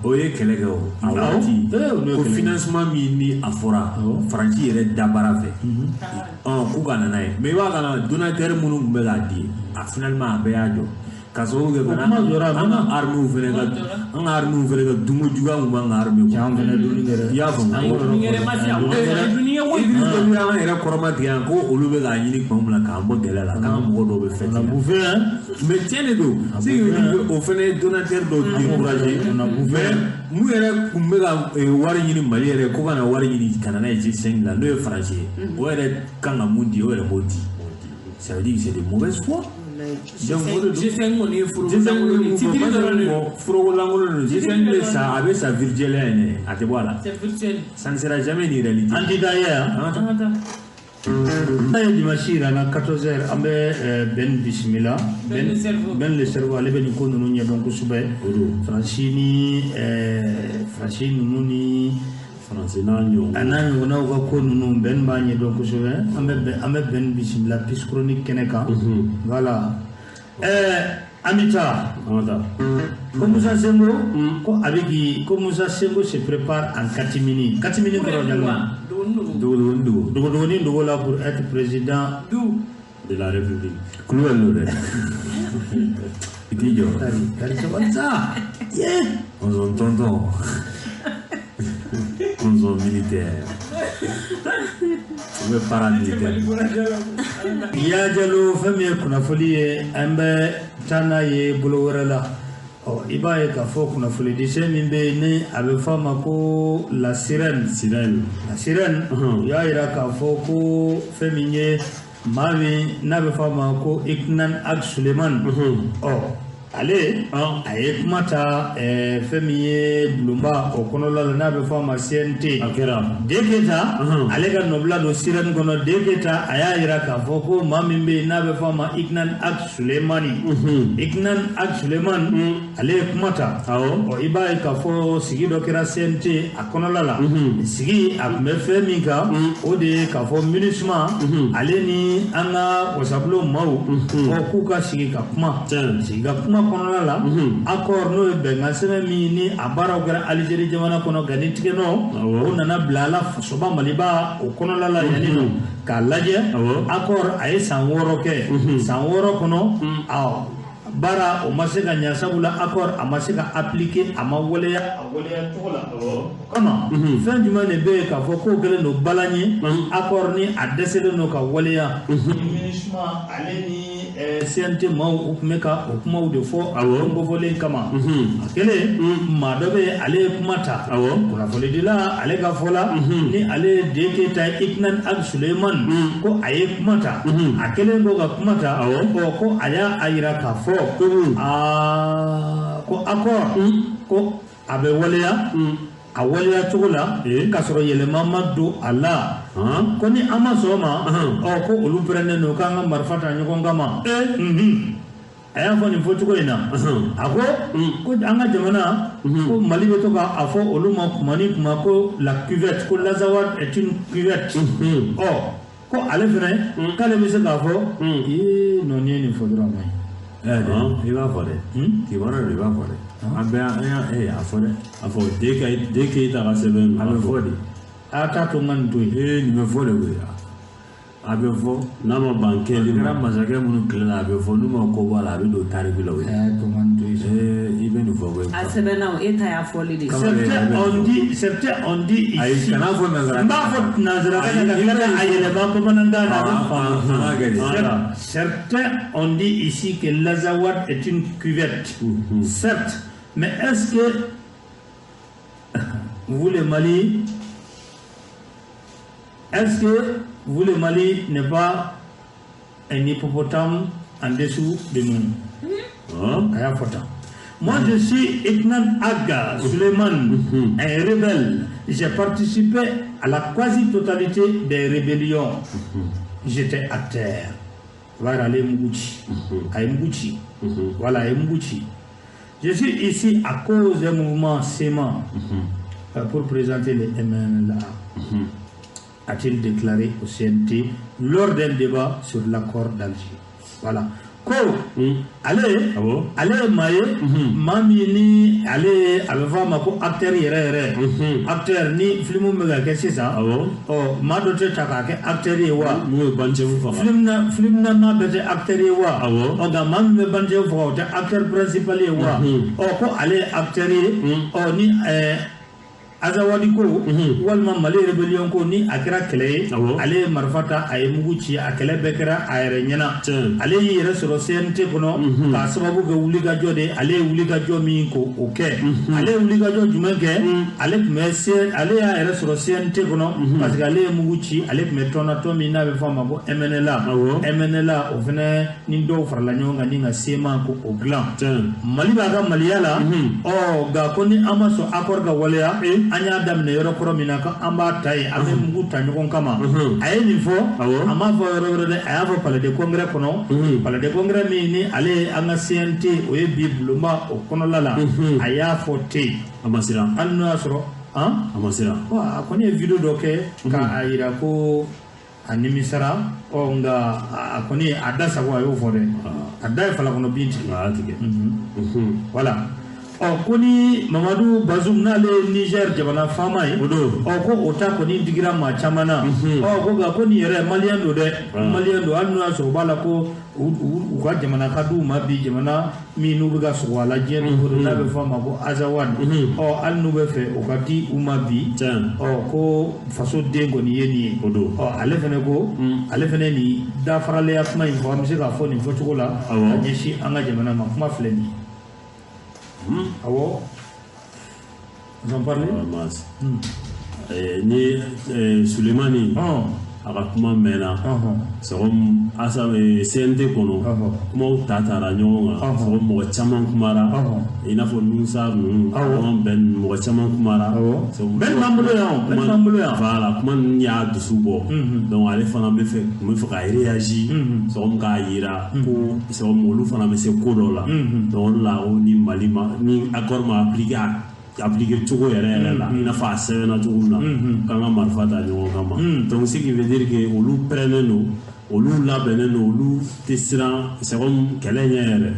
o ye kɛlɛ kɛ o a waati ko financement min ni a fɔra Faransi yɛrɛ dabara fɛ, k'u ka na n'a ye, mais i b'a kana donateur minnu tun bɛ k'a di, a finalement a bɛɛ y'a jɔ. Ka sababu kɛ fana an ka armée fana ka, an ka armée fana ka dunko juguya mun b'an ka armée kɔnɔ. An fana donni kɛ dɛ. I y'a faamu. Idriss Déby y'an yɛrɛ kɔrɔma tigɛ yan ko olu bɛ k'a ɲini tuma min na k'an bɔ gɛlɛya la, k'an ka mɔgɔ dɔw bɛ fɛn tigɛ. Mais tiɲɛ de don, ce qui veut dire que o fana ye donateur dɔw découragé. Mais mun yɛrɛ tun bɛ ka wari ɲini Mali yɛrɛ ko ka na wari ɲini ka na n'a ye G5 la, n'o ye Faransi ye, o yɛrɛ kan ka mun di, o yɛrɛ m'o di. Ça veut dire que c'est de mauvaise foi. G5 kɔni ye foroko lankolon de ye, titre dɔrɔn de don. Foroko lankolon de don. G5 bɛ sa, a bɛ sa virtuel ya in dɛ, a tɛ bɔ a la. C'est virtuel. Ça ne sera jamais une réalité. An tɛ taa ye yan. An ka taa. N'a ye dimanche yira n na 14h, an bɛ Ben bisimila. Ben le cerveau. Ben le cerveau, ale bɛ nin ko ninnu ɲɛdɔn kosɛbɛ. Faransi ni Faransi ninnu ni Faransi n'a ɲɔgɔn. A n'a ɲɔgɔnnaw ka ko ninnu, Ben b'a ɲɛdɔn kosɛbɛ. An bɛ Ben bisimila Piscronique kɛnɛ kan. Voilà. An bɛ taa. An ka taa. Ko Musa Sengo, ko a bɛ k'i, ko Musa Sengo se prépare en catimini. Catimini kɔrɔ ye jumɛn ye? Dogodogonin dogo. Dogodogonin dogo la pour être président de la République. Kulubali don dɛ. I t'i jɔ. Kari, kari sabali sa. Ye. On tonton. On militaire. Ou paramilitaire. Ya Jalo, fɛn min ye kunnafoni ye, an bɛ taa n'a ye bolo wɛrɛ la. Ɔ, i b'a ye k'a fɔ kunnafonidisɛ min bɛ yen ni a bɛ fɔ a ma ko la sirène. Sirène. La sirène, u y'a jira k'a fɔ ko fɛn min ye maa min n'a bɛ fɔ a ma ko Iknan Ag Suleiman. Ɔ, ale a ye kuma ta fɛn min ye bulonba o kɔnɔla la n'a bɛ fɔ a ma CNT. A kɛra. Deketa, ale ka nɔbila don sirène kɔnɔ. Deketa, a y'a jira k'a fɔ ko maa min bɛ yen n'a bɛ fɔ a ma Iknan Ag Sulemani. Iknan Ag Sulemani, ale ye kuma ta. Ɔ, i b'a ye k'a fɔ sigi dɔ kɛra CNT a kɔnɔla la. Sigi a tun bɛ fɛn min kan, o de ye k'a fɔ MINUSMA ale ni an ka wasabulon maaw, ɔ, k'u ka sigi ka kuma. Sigi ka kuma kɔnɔna la, accord n'o ye bɛnkan sɛbɛn min ni a baaraw kɛra Algérie jamana kɔnɔ, nka ni tigɛ nɔ o nana bila a la fasoba Maliba o kɔnɔla la yanni nɔ k'a lajɛ. Accord a ye san 6 kɛ, san 6 kɔnɔ, awɔ, baara o ma se ka ɲɛ, sabula accord a ma se ka appliquer, a ma waleya a waleya cogo la. O kama fɛn jumɛn de bɛ yen k'a fɔ k'o kɛlen don balan ye, accord ni a dɛsɛlen don ka waleya. MINUSMA ale ni CNT maaw, u tun bɛ ka o kumaw de fɔ a kofɔlen kama. A kɛlen, maa dɔ bɛ yen, ale ye kuma ta. Kunnafonidila ale ka fɔ la, ni ale ye Deketa Iknan Ag Suleiman, ko a ye kuma ta. A kɛlen kɔ ka kuma ta, ɔ, ko a y'a jira k'a fɔ aa ko accord ko a bɛ waleya a waleya cogo la, k'a sɔrɔ yɛlɛma ma don a la, ko ni an ma sɔn o ma, ɔ, ko olu pɛrɛnnen don k'an ka marifa ta ɲɔgɔn kama. A y'a fɔ nin fɔcogo in na, a ko ko an ka jamana, ko Mali bɛ to k'a fɔ olu ma kuma ni kuma ko la cuvette, ko l'Azawad est une cuvette. Ɔ, ko ale fɛnɛ k'ale bɛ se k'a fɔ ee non, n'i ye nin fɔ dɔrɔn a ma ɲi. I b'a fɔ dɛ, kibaruya don, i b'a fɔ dɛ, an bɛɛ an y'a a fɔ dɛ. A fɔ Deketa ka sɛbɛn. A bɛ fɔ de. A t'a to n ka nin to yen. Ee, nin bɛ fɔ de koyi, a bɛ fɔ. N'a ma ban kɛli ma. A kɛra masakɛ minnu tile la, a bɛ fɔ, n'u ma ko bɔ a la, a bɛ don tariku la o ye. A y'a to n ka nin to yen. Ee, i bɛ nin fɔ koyi. A sɛbɛnna o, e ta y'a fɔli de ye. Certains ont dit ici. Ayi, kana fɔ nanzara. N b'a fɔ nanzarakan na ka tila k'a yɛlɛma bamanankan na, a bɛ faamu. Certains ont dit ici que l'Azawad est une cuvette. Certes, mais est-ce que vous le Mali, est-ce que vous le Mali n'est pas un hippopotame en dessous de nous? Moi, je suis Iknan Aga Suleiman, un rebelle. J'ai participé à la quasi-totalité des rébellions. J'étais à terre. Voilà, les Mgouchi. À Mgouchi. Voilà, Mgouchi. Je suis ici à cause d'un mouvement SEMA pour présenter les MNLA. a-t-il déclaré au CNT lors d'un débat sur l'accord d'Alger. Voilà. Ko ale ale ye maa ye, maa min ni ale a bɛ fɔ a ma ko acteur yɛrɛ yɛrɛ, acteur ni film bɛ ka kɛ sisan. Ɔ, maa dɔ tɛ ta k'a kɛ acteur ye wa? N'o ye Bancɛfu faga. Film na, film na maa bɛɛ tɛ acteur ye wa? Awɔ. Ɔ, nka maa min bɛ Bancɛfu faga, o tɛ acteur principal ye wa? Ɔ, ko ale ye acteur ye. Ɔ, ni Azawadi ko walima Mali rébellion ko, ni a kɛra kɛlɛ ye, ale ye marifa ta, a ye mugu ci, a kɛlɛ bɛɛ kɛra a yɛrɛ ɲɛna. Ale y'i yɛrɛ sɔrɔ CNT kɔnɔ k'a sababu kɛ wulikajɔ de ye. Ale ye wulikajɔ min ko o kɛ, ale ye wulikajɔ jumɛn kɛ? Ale tun bɛ ale y'a yɛrɛ sɔrɔ CNT kɔnɔ parce que ale ye mugu ci. Ale tun bɛ tɔn na, tɔn min n'a bɛ fɔ a ma ko MNLA. MNLA, o fɛnɛ ni dɔw farala ɲɔgɔn kan ni ka CMA ko o dilan. Mali b'a ka maliya la. Ɔ, nka ko ni an ma sɔn accord ka waleya, an y'a daminɛ yɔrɔ kɔrɔ min na, ko an b'a ta yen, an bɛ mugu ta ɲɔgɔn kama. A ye nin fɔ, a m'a fɔ yɔrɔ wɛrɛ dɛ, a y'a fɔ palais de congrès kɔnɔ. Palais de congrès min ni ale ye an ka CNT, o ye bi bulonba o kɔnɔla la, a y'a fɔ ten. A ma siran. Hali n'o y'a sɔrɔ han A ma siran. A kɔni ye vidéo dɔ kɛ k'a yira ko a nimisara. Ɔ, nka a kɔni a da sago, a y'o fɔ dɛ, a da ye falakɔnɔ bin tigɛ. A y'a tigɛ. Voilà. Ɔ, ko ni Mamadu Bazum, n'ale ye Niger jamana faama ye. O don. Ɔ, ko o ta kɔni digira maa caman na. Ɔ, ko nka ko nin yɛrɛ maliyɛn don dɛ, maliyɛn don, hali n'o y'a sɔrɔ u b'a la ko u ka jamana ka di u ma bi, jamana min n'u bɛ ka sɔgɔ a la diɲɛ don o don, n'a bɛ fɔ a ma ko Azawad. Ɔ, hali n'u bɛ fɛ o ka di u ma bi. Ɔ, ko faso den kɔni ye nin ye. O don. Ɔ, ale fɛnɛ ko, ale fɛnɛ nin dafaralenya kuma in fɔ, an bɛ se k'a fɔ nin fɔcogo la ka ɲɛsin an ka jamana ma. Kuma filɛ nin ye. Awɔ. Vous en parlez? Ni Sulemani a ka kuma mɛnna, c'est comme asa CNT kɔnɔ, kumaw ta taara ɲɔgɔn kan, c'est comme mɔgɔ caman kumara, i n'a fɔ Musa ninnu, bɛn mɔgɔ caman kumara. Bɛn b'an bolo yan, bɛn b'an bolo yan. Voilà, kuma ninnu y'a dusu bɔ, donc ale fana bɛ fɛ, tun bɛ fɛ ka réagir, c'est comme k'a yira ko c'est comme olu fana bɛ se ko dɔ la. Donc o de la, o ni Mali ma ni accord ma appliquer cogo yɛrɛ yɛrɛ la, i n'a fɔ a sɛbɛnna cogo min na, k'an ka marifa ta ɲɔgɔn kama. Donc ce qui veut dire que olu pɛrɛnnen don, olu labɛnnen don, olu tɛ siran, c'est comme kɛlɛ ɲɛ yɛrɛ,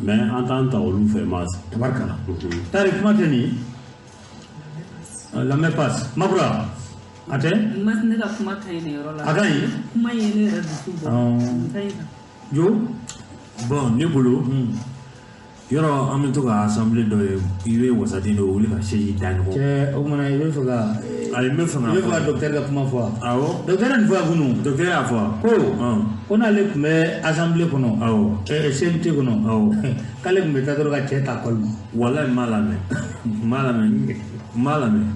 mais an t'an ta olu fɛ ma. Tabarikala. Tari kuma tɛ nin lamɛn passe Makura a tɛ. Ne ka kuma ka ɲi nin yɔrɔ la. A ka ɲi. Kuma ye ne yɛrɛ dusu bɔ. Nin ka ɲi. Jo. Bon, ne bolo, yɔrɔ an bɛ to ka assemblée dɔ ye, i bɛ wasaden dɔ wuli ka siège da ɲɔgɔn. Cɛ, o kumana i bɛ fɛ ka. Ayi, n bɛ fɛ ka. I bɛ fɛ ka docteur ka kuma fɔ wa? Awɔ. Docteur ye nin fɔ yan kunun. Docteur y'a fɔ wa? Ko n'ale tun bɛ assemblée kɔnɔ. Awɔ. CNT kɔnɔ. Awɔ. K'ale tun bɛ taa dɔrɔn ka cɛ ta kɔli ma. Walayi, n m'a lamɛn. N m'a lamɛn. N m'a lamɛn.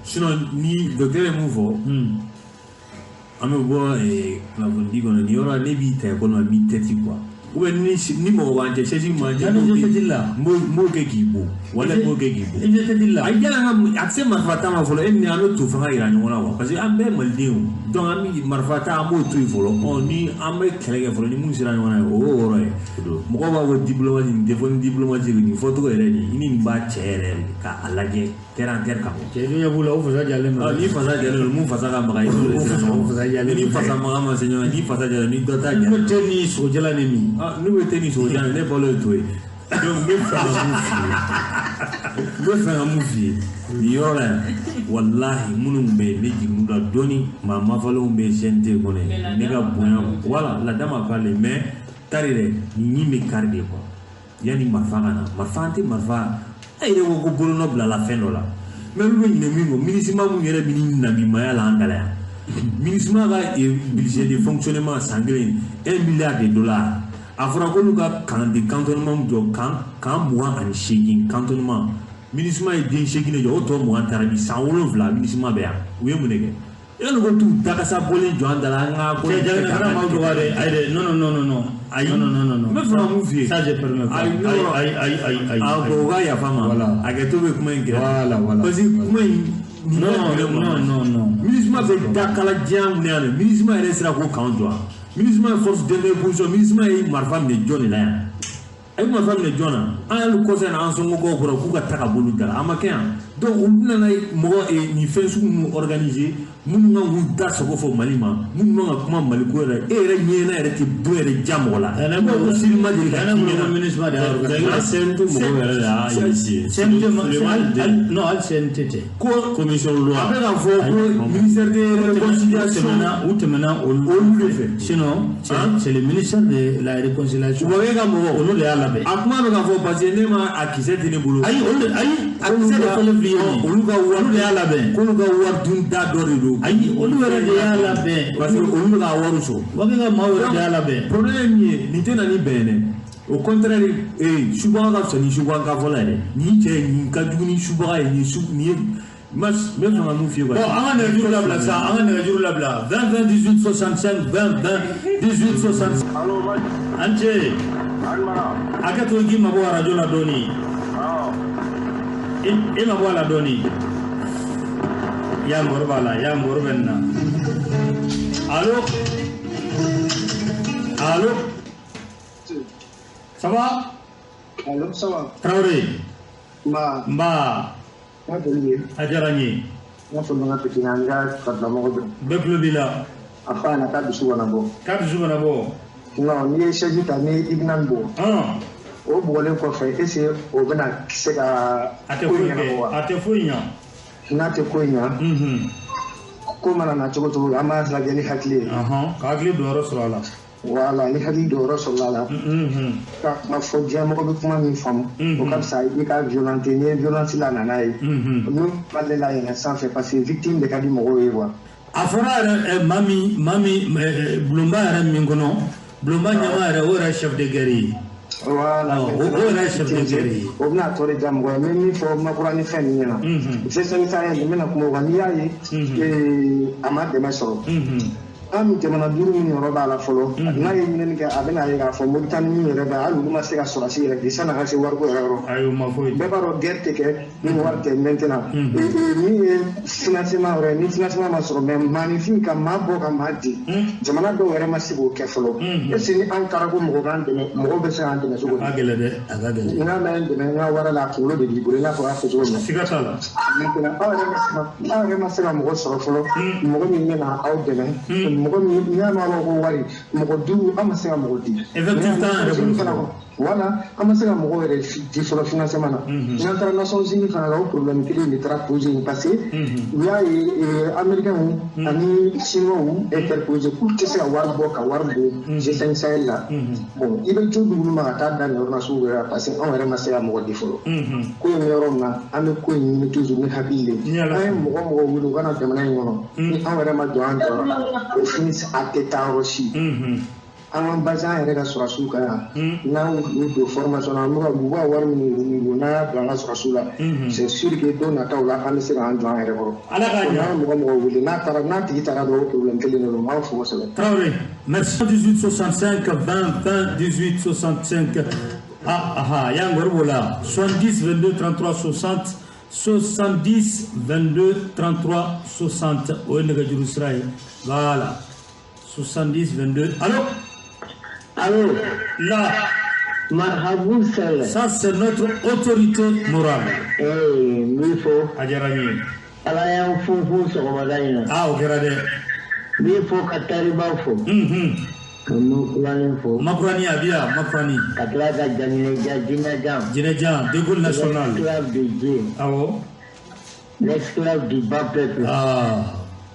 Sinon ni docteur ye mun fɔ, an bɛ bɔ kunnafonidi kɔnɔ nin yɔrɔ la, ne b'i ta ekɔli ma, n b'i tɛti quoi. Ou bien ni mɔgɔ b'an cɛ, sɛsi m'an cɛ, n b'o kɛ k'i bon, walayi n b'o kɛ k'i bon. I bɛ tɛti la. Ayi, yala an ka a tɛ se marifa ta ma fɔlɔ, e ni an bɛ to fanga yira ɲɔgɔn na quoi, parce que an bɛɛ ye maliden o, donc an bɛ marifa ta, an b'o to yen fɔlɔ. Ɔ, ni an bɛ kɛlɛ kɛ fɔlɔ, ni mun sera ɲɔgɔn na ye, o y'o yɔrɔ ye. Mɔgɔw b'a fɔ diplomatie nin tɛ fɔ ni diplomatie nin fɔcogo yɛrɛ nin, i ni nin b'a cɛ yɛrɛ de k'a lajɛ terre en terre kan. Cɛ dun ɲɛ b'u la, o fasa jalen don. Ni fasa jalen don, mun fasa ka maga, i n'o de sera ɲɔgɔn fasa jalen. Ni fasa maga ma se ɲɔgɔn ma, ni fasa jalen, ni dɔ ta jalen. N'u bɛ te ni sogojala ni min. N'u bɛ te ni sogojala, ne balo ye to ye. Donc n bɛ fɛ ka mun f'i ye, n bɛ fɛ ka mun f'i ye nin yɔrɔ la yan, walahi minnu bɛ yen, ne jiginn'u la dɔɔni, maa mafalenw bɛ CNT kɔnɔ yen, ne ka bonya, voilà, la dame a parlé, mais tari dɛ, nin ɲin bɛ kari de quoi, yanni marifa ka na, marifa an tɛ marifa, e yɛrɛ ko ko bolonɔ bilala fɛn dɔ la, mais olu bɛ ɲinɛ min kɔ, MINUSMA mun yɛrɛ bɛ ni namimaya la an da la yan, MINUSMA ka budget de fonctionnement san kelen 1 milliard de dollars. A fɔra k'olu ka camp de cantonnement jɔ, camp 28 cantonnement, MINUSMA ye den 8 de jɔ, o tɔ 20 taara bi, san 7 MINUSMA bɛ yan, u ye mun de kɛ? Yanni ko t'u dakasa bɔlen jɔ an da la, an ka ko. Cɛ, Jagana, kana maaw dɔgɔya dɛ, ayi dɛ, non non non non non. Ayi, non non non non. N bɛ fɛ ka mun f'i ye. Ça je permets pas. Ayi, ayi ayi ayi ayi. Ah bon, u ka yafa ma. Voilà. Hakɛto bɛ kuma in kɛrɛfɛ. Voilà voilà. Parce que kuma in. Non non non non. MINUSMA bɛ dakala diya mun yan dɛ, MINUSMA yɛrɛ sera k'o camp jɔ wa? MINUSMA ye force d'interposition, MINUSMA ye marifa minɛ jɔn de la yan? A ye marifa minɛ jɔn na? An y'ale kɔsɛ na, an somɔgɔw kɔrɔ k'u ka taa ka b'olu da la, a ma kɛ yan. Donc u nana mɔgɔ nin fɛn sugu ninnu organiser minnu kan k'u da sago fɔ Mali ma, minnu man ka kuma Mali ko yɛrɛ, e yɛrɛ ɲɛna yɛrɛ tɛ bɔ yɛrɛ ja mɔgɔ la. Ne ko sini ma deli ka ci ɲɛna. MINUSMA de y'a organisé. CNT mɔgɔw yɛrɛ de y'a initié. CNT non, hali CNT tɛ. Ko commission loi. A bɛ ka fɔ ko ministère de réconciliation u tɛmɛna olu de fɛ. Sinon c'est le ministère de la réconciliation. U bɛ ka mɔgɔ olu de y'a labɛn. A kuma bɛ ka fɔ parce que ne ma a kisɛ tɛ ne bolo. Ayi olu ayi a kisɛ de fɔlen filɛ ye. Olu ka wari olu de y'a labɛn. K'olu ka wari dun da dɔ de don. Ayi olu yɛrɛ de y'a labɛn. Parce que olu bɛ ka wari sɔrɔ. Wapi ka maaw yɛrɛ de y'a labɛn. Problème ye min ye nin tɛ na ni bɛn ye dɛ. Au contraire subaga ka fisa ni subaga ka fɔla yɛrɛ. Nin cɛ nin ka jugu ni subaga ye nin su nin ye. N bɛ fɛ ka mun f'i ye quoi. Bon an ka nɛgɛjuru labila sa, an ka nɛgɛjuru labila 20 20 18 65 20 20 18 65. An ce. A kɛ to k'i mabɔ arajo la dɔɔni. I mabɔ a la dɔɔni. Ya ngoro b'a la, ya ngoro bɛ nin na. Allo? Allo? Ça va? Allo, ça va? Traoré. Nba. Nba. N ka foli b'i ye. A diyara n ye. N ka foli bɛ n ka petit na n ka karamɔgɔ bɛɛ. Bɛɛ tulo b'i la. A fɔ a ɲɛna k'a dusu kana bɔ. K'a dusu kana bɔ. Non, n'i ye chaise ta n'i ye Ignan bɔ. O bugɔlen kɔfɛ est ce que o bɛna se ka ko in ɲɛnabɔ wa? A tɛ foyi ɲa. N'a tɛ ko in ɲa. Ko mana na cogo cogo an b'a lajɛ ni hakili ye. Ka hakili donyɔrɔ sɔrɔ a la. Voilà, ni hakili donyɔrɔ sɔrɔla a la. Ka kuma fɔ diɲɛmɔgɔ bɛ kuma min faamu. O ka fisa i ka violenter, n'i ye violence la nana ye. N'o b'ale la yɛlɛn sanfɛ parce que victime de ka di mɔgɔw ye quoi. A fɔra yɛrɛ maa min bulonba yɛrɛ min kɔnɔ, bulonba ɲɛmaa yɛrɛ o yɛrɛ chef de guerre ye. Voilà, o yɛrɛ chef de guerre ye. O bɛna tɔ de diya mɔgɔ ye. N bɛ min fɔ Makura ni fɛn ninnu ɲɛna. G5 Sahel n bɛna kuma o kan, n'i y'a ye a ma dɛmɛ sɔrɔ. An jamana duuru min yɔrɔ b'a la fɔlɔ, n'a ye ɲinini kɛ a bɛna ye k'a fɔ Moritani min yɛrɛ bɛ hali olu ma se ka sɔrɔsi yɛrɛ di san'a ka se wariko yɛrɛ yɔrɔ. Ayi o ma foyi. Bɛɛ b'a dɔn guerre tɛ kɛ ni wari tɛ maintenant. Min ye financement yɛrɛ ni financement ma sɔrɔ mais maaninfin ka maa bɔ ka maa di. Jamana dɔw yɛrɛ ma se k'o kɛ fɔlɔ. Est ce que ni an taara ko mɔgɔ k'an dɛmɛ, mɔgɔw bɛ se k'an dɛmɛ cogo di? A ka gɛlɛn dɛ, a ka gɛlɛn. N'a m'an dɛmɛ n ka wari la a kunkolo de b'i bolo i n'a fɔ a y'a fɔ cogo min na. Siga t'a la. Maintenant aw yɛrɛ ma se ka mɔgɔ sɔrɔ fɔlɔ. Mɔgɔ min bɛna aw dɛmɛ. Mɔgɔ min n'i y'a mɛn aw b'a fɔ ko wari mɔgɔ duuru an ma se ka mɔgɔ di. Effectif t'an yɛrɛ bolo. Voilà, an ma se ka mɔgɔw yɛrɛ di fɔlɔ financement na. N'an taara Nations Unies fana la o problème kelen de taara poser yen parce que u y'a ye Américains ani Chinois interposé k'u tɛ se ka wari bɔ ka wari don G5 Sahel la. Bon i bɛ jo d'olu ma ka taa da nin yɔrɔ la sugu wɛrɛ la parce que anw yɛrɛ ma se ka mɔgɔ di fɔlɔ. Ko in bɛ yɔrɔ min na an bɛ ko in ɲini toujours ni hakili de ye. An ye mɔgɔ mɔgɔ wele u ka na jamana in kɔnɔ ni anw yɛrɛ ma jɔ an jɔyɔrɔ la o fini a tɛ taa yɔrɔ si. An k'an base an yɛrɛ ka sɔrɔsiw kan yan n'an y'u don formation na an bɛ ka u b'a wari minnu don n'an y'a bila an ka sɔrɔsiw la c'est sûr que don nataw la an bɛ se k'an jɔ an yɛrɛ kɔrɔ. Ala k'a ɲɛ. N'an ye mɔgɔ mɔgɔ wele n'a taara n'a tigi taara dɔrɔn o problème kelen de don n b'aw fo kosɛbɛ. Traoré, merci. 18 65 20 20 18 65 ah ah y'an ngɔri b'o la 70 22 33 60 70 22 33 60 o ye nɛgɛjuru sira ye voilà 70 22 allo. Allô. Là. Marhabou Sall. Ça, c'est notre autorité morale. Eh, n b'i fo. A diyara n ye. Ala y'an funfun sɔgɔmada in na. Ah, o kɛra dɛ. N b'i fo ka Tariba fo. Ka Makurani fo. Makurani a bi yan, Makurani. Ka tila ka Jaminɛja Jinɛjan. Jinɛjan, De Gaulle national. L'esclave de Dieu. Awɔ. L'esclave du bas peuple. Ah.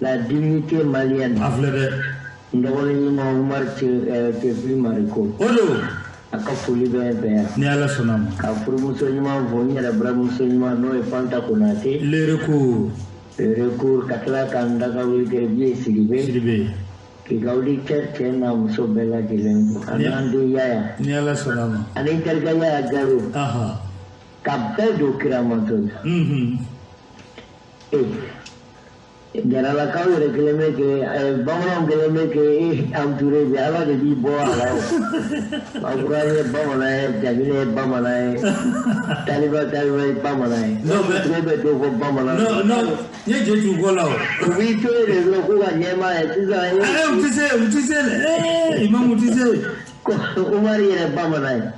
La dignité malienne. A filɛ dɛ. N dɔgɔnin ɲuman Umar Tefli Mariko. O don. A ka foli bɛ n fɛ yan. Ni Ala sɔnna ma. Ka furumuso ɲuman fo n yɛrɛ buramuso ɲuman n'o ye Fanta Konate. Le recours. Le recours ka tila ka n daga wuli kɛ Biye Sidibe. Sidibe. K'i ka wuli cɛ n'a muso bɛɛ lajɛlen fo. Ani an den Yaya. Ni Ala sɔnna ma. Ani n terikɛ Yaya Jalo. Ka bɛɛ don kiramanto la. Jaralakaw yɛrɛ kelen bɛ kɛ bamananw kelen bɛ kɛ e entouré bi Ala de b'i bɔ a la o. Makurani ye bamanan ye, Jaminɛ ye bamanan ye, Taliba ye bamanan ye. Non mais ne bɛ dɔ fɔ bamanan. Non non, n ye je tugu kɔ la o. U b'i to yen de dɔrɔn k'u ka ɲɛmaa ye sisan. U tɛ se, u tɛ se, imam u tɛ se. Ko Umaru yɛrɛ bamanan ye.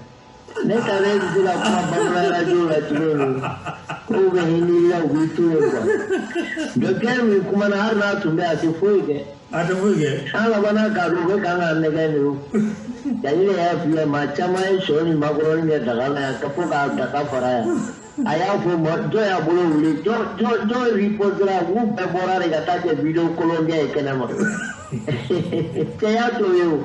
Ne ta ne bɛ se ka kuma bamanan radio la cogo min k'u bɛ hinɛ i la u b'i to yen quoi. Docteur min kumana hali n'a tun bɛ a tɛ foyi kɛ. A tɛ foyi kɛ. An labanna k'a dɔn u bɛ kan k'a nɛgɛ de o. Jaɲinɛ y'a f'i ye maa caman ye sɔ ni makɔrɔni kɛ daga la yan ka fo k'a daga fara yan. A y'a fɔ ma jɔn y'a bolo wuli jɔn riposera k'u bɛɛ bɔra de ka taa kɛ vidéo kolon kɛ ye kɛnɛma. Cɛ y'a to ye o.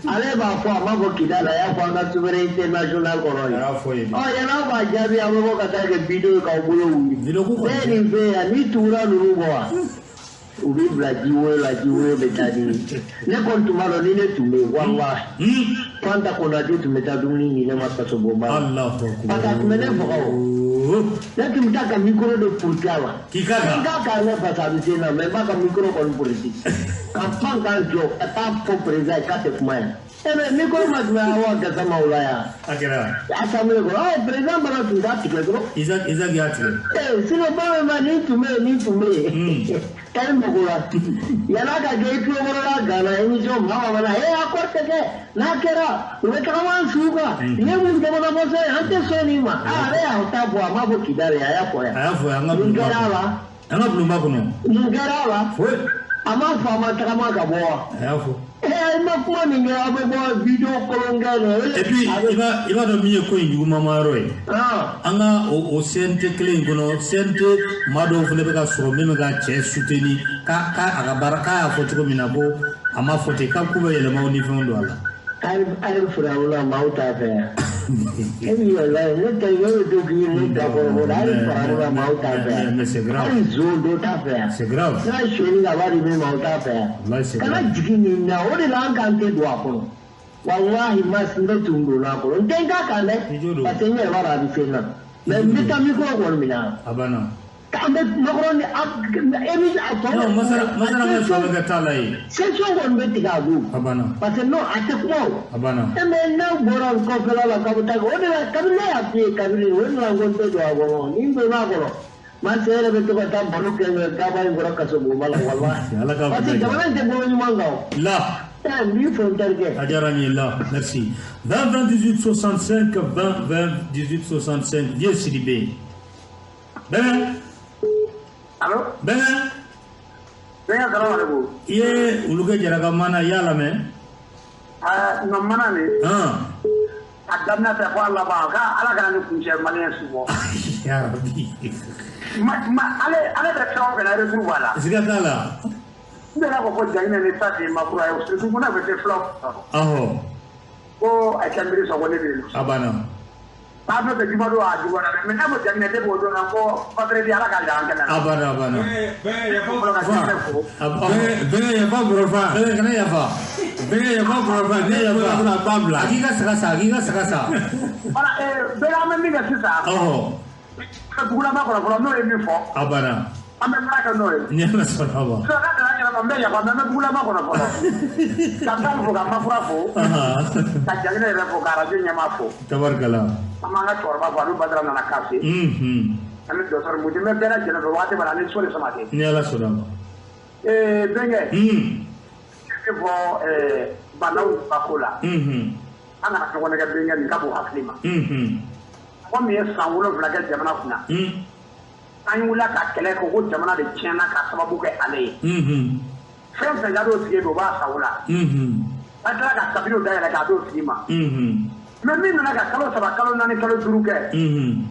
Ale b'a fɔ a m'a fɔ Kidali a y'a fɔ an ka souveraineté nationale kɔnɔ ye. A y'a fɔ yen. Ɔ yann'aw b'a jaabi aw bɛ bɔ ka taa kɛ vidéo ye k'aw bolo wuli. Vidéo ko kɔni. Ne ye nin fɛ yan n'i tugura ninnu kɔ wa? U b'i bila jiwoyo la jiwoyo bɛ taa di ne kɔni tun b'a dɔn ni ne tun bɛ yen walahi Fanta Konate tun bɛ taa dumuni di ne ma kasobonba la Allahu akbar. Parce que a tun bɛ ne faga o ne tun bɛ taa ka micro de puruti a la K'i k'a kan. n k'a kan ne parce que a bɛ se n na mais n b'a ka micro kɔni puruti ka pan k'an jɔ ka taa fɔ président ye k'a tɛ kuma yan e mais micro ma tun bɛ Awa Gassama o la yan A kɛra. assemblée kɔnɔ ɔ président fana tun t'a tigɛ dɔrɔn. Isaac Isaac y'a tigɛ. Eh, sinon bamanan ni tun bɛ yen ni tun bɛ yen kari mako la yann'a ka kɛ i tulokɔrɔla ganna émission maa ma mana eh accord tɛ kɛ n'a kɛra u bɛ tagama an su kan nin ye mun jamana bɔsɔ ye an tɛ sɔn nin ma aa ale y'a ta fɔ a m'a fɔ Kidali a y'a fɔ yan A y'a fɔ an ka mun bulonba kɛra a kɔnɔ. la An ka bulonba kɔnɔ. mun kɛra a la Foyi. a ma fɔ a ma tagama ka bɔ wa A y'a fɔ. eh i ma kuma min kɛ aw bɛ bɔ vidéo kolon kɛ nin Et puis i b'a dɔn min ye ko in juguman yɔrɔ ye. ah An ka o CNT kelen in kɔnɔ CNT maa dɔw fana bɛ ka sɔrɔ min bɛ ka cɛ soutenir k'a a ka baara k'a y'a fɔ cogo min na ko a ma fɔ ten k'a k'u bɛ yɛlɛmaw ni fɛnw don a la. Hali firawuna maaw t'a fɛ yan. E b'i yɛrɛ la ne ta ne bɛ to k'i ne ta kɔrɔ kɔrɔ hali firawuna maaw t'a fɛ yan. Mais c'est grave. Hali zon dɔ t'a fɛ yan. C'est grave. N'a ye sonyali kɛ a b'a di min ma o t'a fɛ yan. Wallahi c'est Kana grave. jigin nin na o de la an k'an tɛ don a kɔnɔ. Walahi mas ne tun donna a kɔnɔ n tɛ n k'a kan dɛ. I jo don. Parce que n yɛrɛ b'a dɔn a bɛ se n na. Mais n bɛ taa micro kɔni minɛ a. A banna. An bɛ makɔrɔni a émission a tɔ. Non masara masara ka sɔrɔ bɛ kɛ t'a la yen. Session kɔni bɛ tigɛ a don. A banna. Parce que non a tɛ kuma o. A banna. E mais n'aw bɔra kɔfɛla la k'aw bɛ taa o de la kabini ne y'a f'i ye kabini o de la n ko n tɛ don a kɔnɔ ni n donna a kɔnɔ maa cɛ yɛrɛ bɛ to ka taa baro kɛ gaba in kɔrɔ kaso bonba la walahi Ala k'a parce que jamana in tɛ bolo ɲuman kan o. La. Ɛ n b'i fo n terikɛ. A diyara n ye la merci 20 20 18 65 20 20 18 65 Vieux Sidibé. Bɛn Allo bɛn Bɛnkɛ salamu aleykum. i ye Wulukɛ Jara ka mana i y'a lamɛn. Aa nɔ mana nin Han. a daminɛ tɛ fɔ a laban k'a ala kana ni kuncɛ maliyɛn su bɔ. Ya Rabbi. Ma ma ale ale bɛ fɛn o fɛn na retour b'a la. Siga t'a la. N delila k'o fɔ Jaginɛ ni ta de ma kura ye surtout ko n'a bɛ se filaw sɔrɔ. Ɔhɔ Ko a kɛ miiri sɔn ko ne bɛ yen. a banna. K'a bɛ fɛ jumadon a juguyara dɛ mais n'a ko Jaginɛ depuis o don na ko vendredi ala k'a jira an kɛnɛ A na. banna a banna. Fɔlɔ ka Jaginɛ fo. Ɔhɔ. Bɛnkɛ yafa bɔrɔfa. Bɛnkɛ kana yafa. Bɛnkɛ yafa bɔrɔfa. Ne yafa a b'a bila. A k'i ka saga san a k'i ka saga san. Voilà bɛɛ an bɛ min kɛ sisan. Ɔhɔ Ka dugulama kɔnɔ fɔlɔ n'o ye min fɔ a banna. an bɛ baara kɛ n'o ye. Ni Ala sɔnna a ma. Sisan n'a nana ɲɛnama n bɛ yafa mais n bɛ dugulama kɔnɔ fɔlɔ. Ka Sali fo ka Mafura fo. Ahan. Ka Jaginɛ yɛrɛ fo ka arajo ɲɛmaa fo. Tabarikala. An b'an ka cɛkɔrɔba fo ani Badara nana kase. Unhun. An bɛ docteur Muti n bɛ bɛɛ lajɛlen fo waati bɛɛ la ani Soli Samake. Ni Ala sɔnna a ma. Bɛnkɛ. Un. N bɛ fɔ banaw ba ko la. Unhun. An kana ɲɔgɔn nɛgɛ bɛnkɛ nin ka bon hakili ma. Unhun. Mɔgɔ min ye san 7 kɛ jamana kunna. Un. An wulila ka kɛlɛ kɛ ko jamana de tiɲɛna k'a sababu kɛ ale ye. Unhun. Fɛn fɛn ka d'o tigi ye bi o b'a sago la. Unhun. An tilala ka kabiniw dayɛlɛ k'a d'o tigi ma. Unhun. Mais min nana ka kalo 3 kalo 4 kalo 5 kɛ. Unhun.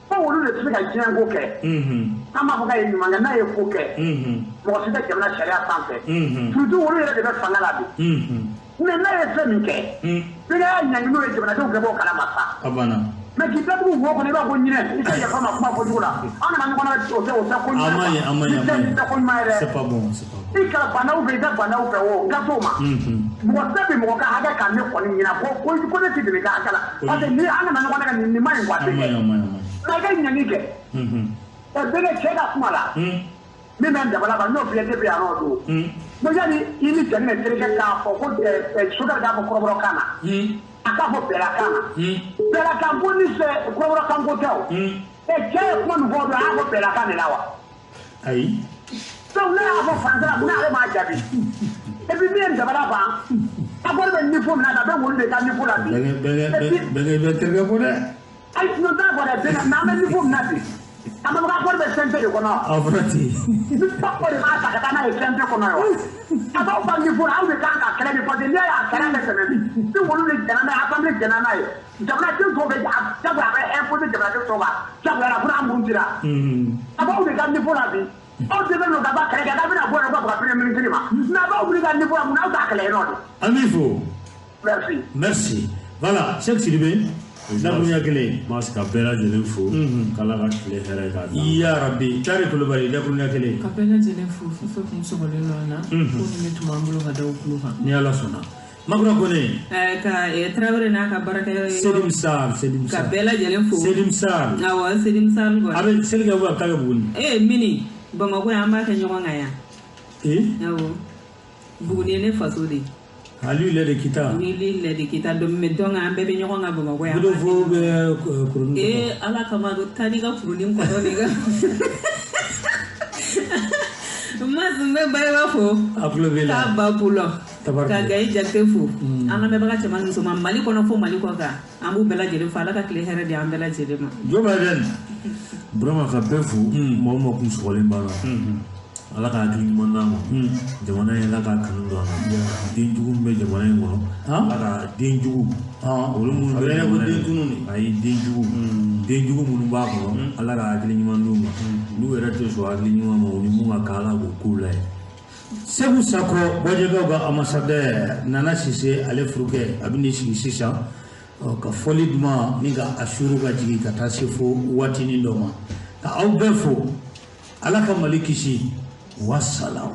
Ko olu de tɛ se ka diɲɛ ko kɛ. Unhun. An b'a fɔ k'a ye ɲuman kɛ n'a ye ko kɛ. Unhun. Mɔgɔ si tɛ jamana sariya sanfɛ. Unhun. Surtout olu yɛrɛ de bɛ fanga la bi. Unhun. Mais n'a ye fɛn min kɛ. Un. F'i ka ɲangi n'o ye jamanadenw kɛ bɔ o kalama sa. A banna. Mais k'i datugu wo kɔnɔ i b'a fɔ ɲinɛ i tɛ yafa ma kuma fɔcogo la. An kana ɲɔgɔn na o tɛ ko A ɲuman ma ɲi a ma ɲi a ma ye. Ni tɛ ko ɲuman ye ɲi. dɛ. C'est pas bon c'est pas bon. I ka banaw fɛ i tɛ banaw fɛ o n ka t'o ma. Unhun. Mɔgɔ tɛ bi mɔgɔ ka hakɛ kan ne kɔni ɲina ko ko ne tɛ dɛmɛ i ka hakɛ la. Parce que ni an kana ɲɔgɔn nɛgɛ nin ma ɲi quoi. A ma ɲi a ma ɲi a ma ɲi. Mais i ka ɲangi kɛ. Unhun. Ɛ bɛnkɛ cɛ ka kuma la. Un. Min bɛ n dabala ban n'o filɛ ne bɛ yan nɔ don. Un. Bon yanni i ni Jaginɛ terikɛ k'a fɔ ko sokɛ k'a fɔ kɔrɔbɔrɔkan na. Un. A k'a fɔ bɛlakan na. Un. Bɛlakan ko ni sɛ kɔrɔbɔrɔkan ko tɛ o. Un. Ɛ cɛ ye kuma min fɔ o don a y'a fɔ bɛlakan de la wa. Ayi. Donc ne y'a fɔ français la munna ale m'a jaabi. Et puis min ye n dabala ban Accord bɛ niveau min na a bɛ wolo de ka niveau la bi. Bɛnkɛ bɛ terikɛ ko dɛ. Ayi n'o t'a fɔ dɛ bɛnkɛ mais an bɛ niveau min na bi. A ma fɔ ko accord bɛ CNT de kɔnɔ. A fɔra ten. Ni Gbagbo de b'a ta ka taa n'a ye CNT kɔnɔ ye wa. A b'aw ka niveau la aw de kan ka kɛlɛ bi parce que n'i y'a ye a kɛlɛ bɛ tɛmɛ bi. Ni wolo de jɛnna n'a ye assemblée jɛnna n'a ye. Jamanaden tɔw bɛ jagoya a bɛ imposer jamanaden tɔw kan jagoya la fo n'a murutira. A b'aw de ka niveau la bi. Aw de bɛ ka ba kɛlɛ kɛ k'a bɛna bɔ yen k'a fɔ ka premier ministre ma. Mais a b'aw wuli ka niveau la mun na aw t'a kɛlɛ yen nɔ de. An b'i fo. Merci. Merci. Voilà, Cheikh Sidibé. Dakuruɲɛ kelen. Mas ka bɛɛ lajɛlen fo. K'Ala ka tile hɛrɛ k'a d'an ma. Ya Rabbi, Tari Kulubali dakuruɲɛ kelen. Ka bɛɛ lajɛlen fo fɛn fɛn kun sɔgɔlen don an na. Ko nin bɛ tun b'an bolo ka da u tulo kan. Ni Ala sɔnna. Makura Kone. Ka Tarawele n'a ka baarakɛ. Selim Sar, Selim Sar. Ka bɛɛ lajɛlen fo. Selim Sar. Awɔ, Selim Sar kɔni. A bɛ seli kɛ ou bien a bɛ taa kɛ Buguni? Mini, Bamakɔ yan an b'a kɛ ɲɔgɔn kan yan. Awɔ. Buguni ye ne faso de ye. Ali lɛ de Kita. Ni lɛ de Kita donc mais donc an bɛɛ bɛ ɲɔgɔn kan Bamakɔ yan. Budofo bɛ kurunin kɔtɔ. Ala kama taa n'i ka kurunin kɔtɔ de kan. Mas n bɛ Bayiba fo. A tulo b'i la. K'a ba Pulɔ. Tabarikala. Ka Gayi Jakite fo. An lamɛnbaga cɛman ni musoman Mali kɔnɔ fo Mali kɔ kan. An b'u bɛɛ lajɛlen fo Ala ka tile hɛrɛ di an bɛɛ lajɛlen ma. Joe Biden. Burama ka bɛɛ fo. Maa o maa kun sɔgɔlen b'a la. Ala ka hakili ɲuman d'an ma. Jamana in Ala k'a kanu don an na. Den jugu min bɛ jamana in kɔnɔ. Ala ka den jugu. Olu minnu bɛ jamana in ayi den jugu. Den jugu minnu b'a kɔnɔ. Ala ka hakili ɲuman d'u ma. N'u yɛrɛ tɛ sɔn hakili ɲuman ma u ni mun ka kan Ala k'o k'u la ye. Segu Sakɔ Bɔjɛkaw ka ambassadeur Nana Sise ale furukɛ a bɛ n'i sigi sisan ka fɔli duman ni ka a suru ka jigin ka taa se fo waatinin dɔ ma ka aw bɛɛ fo Ala ka Mali kisi. Wassalam.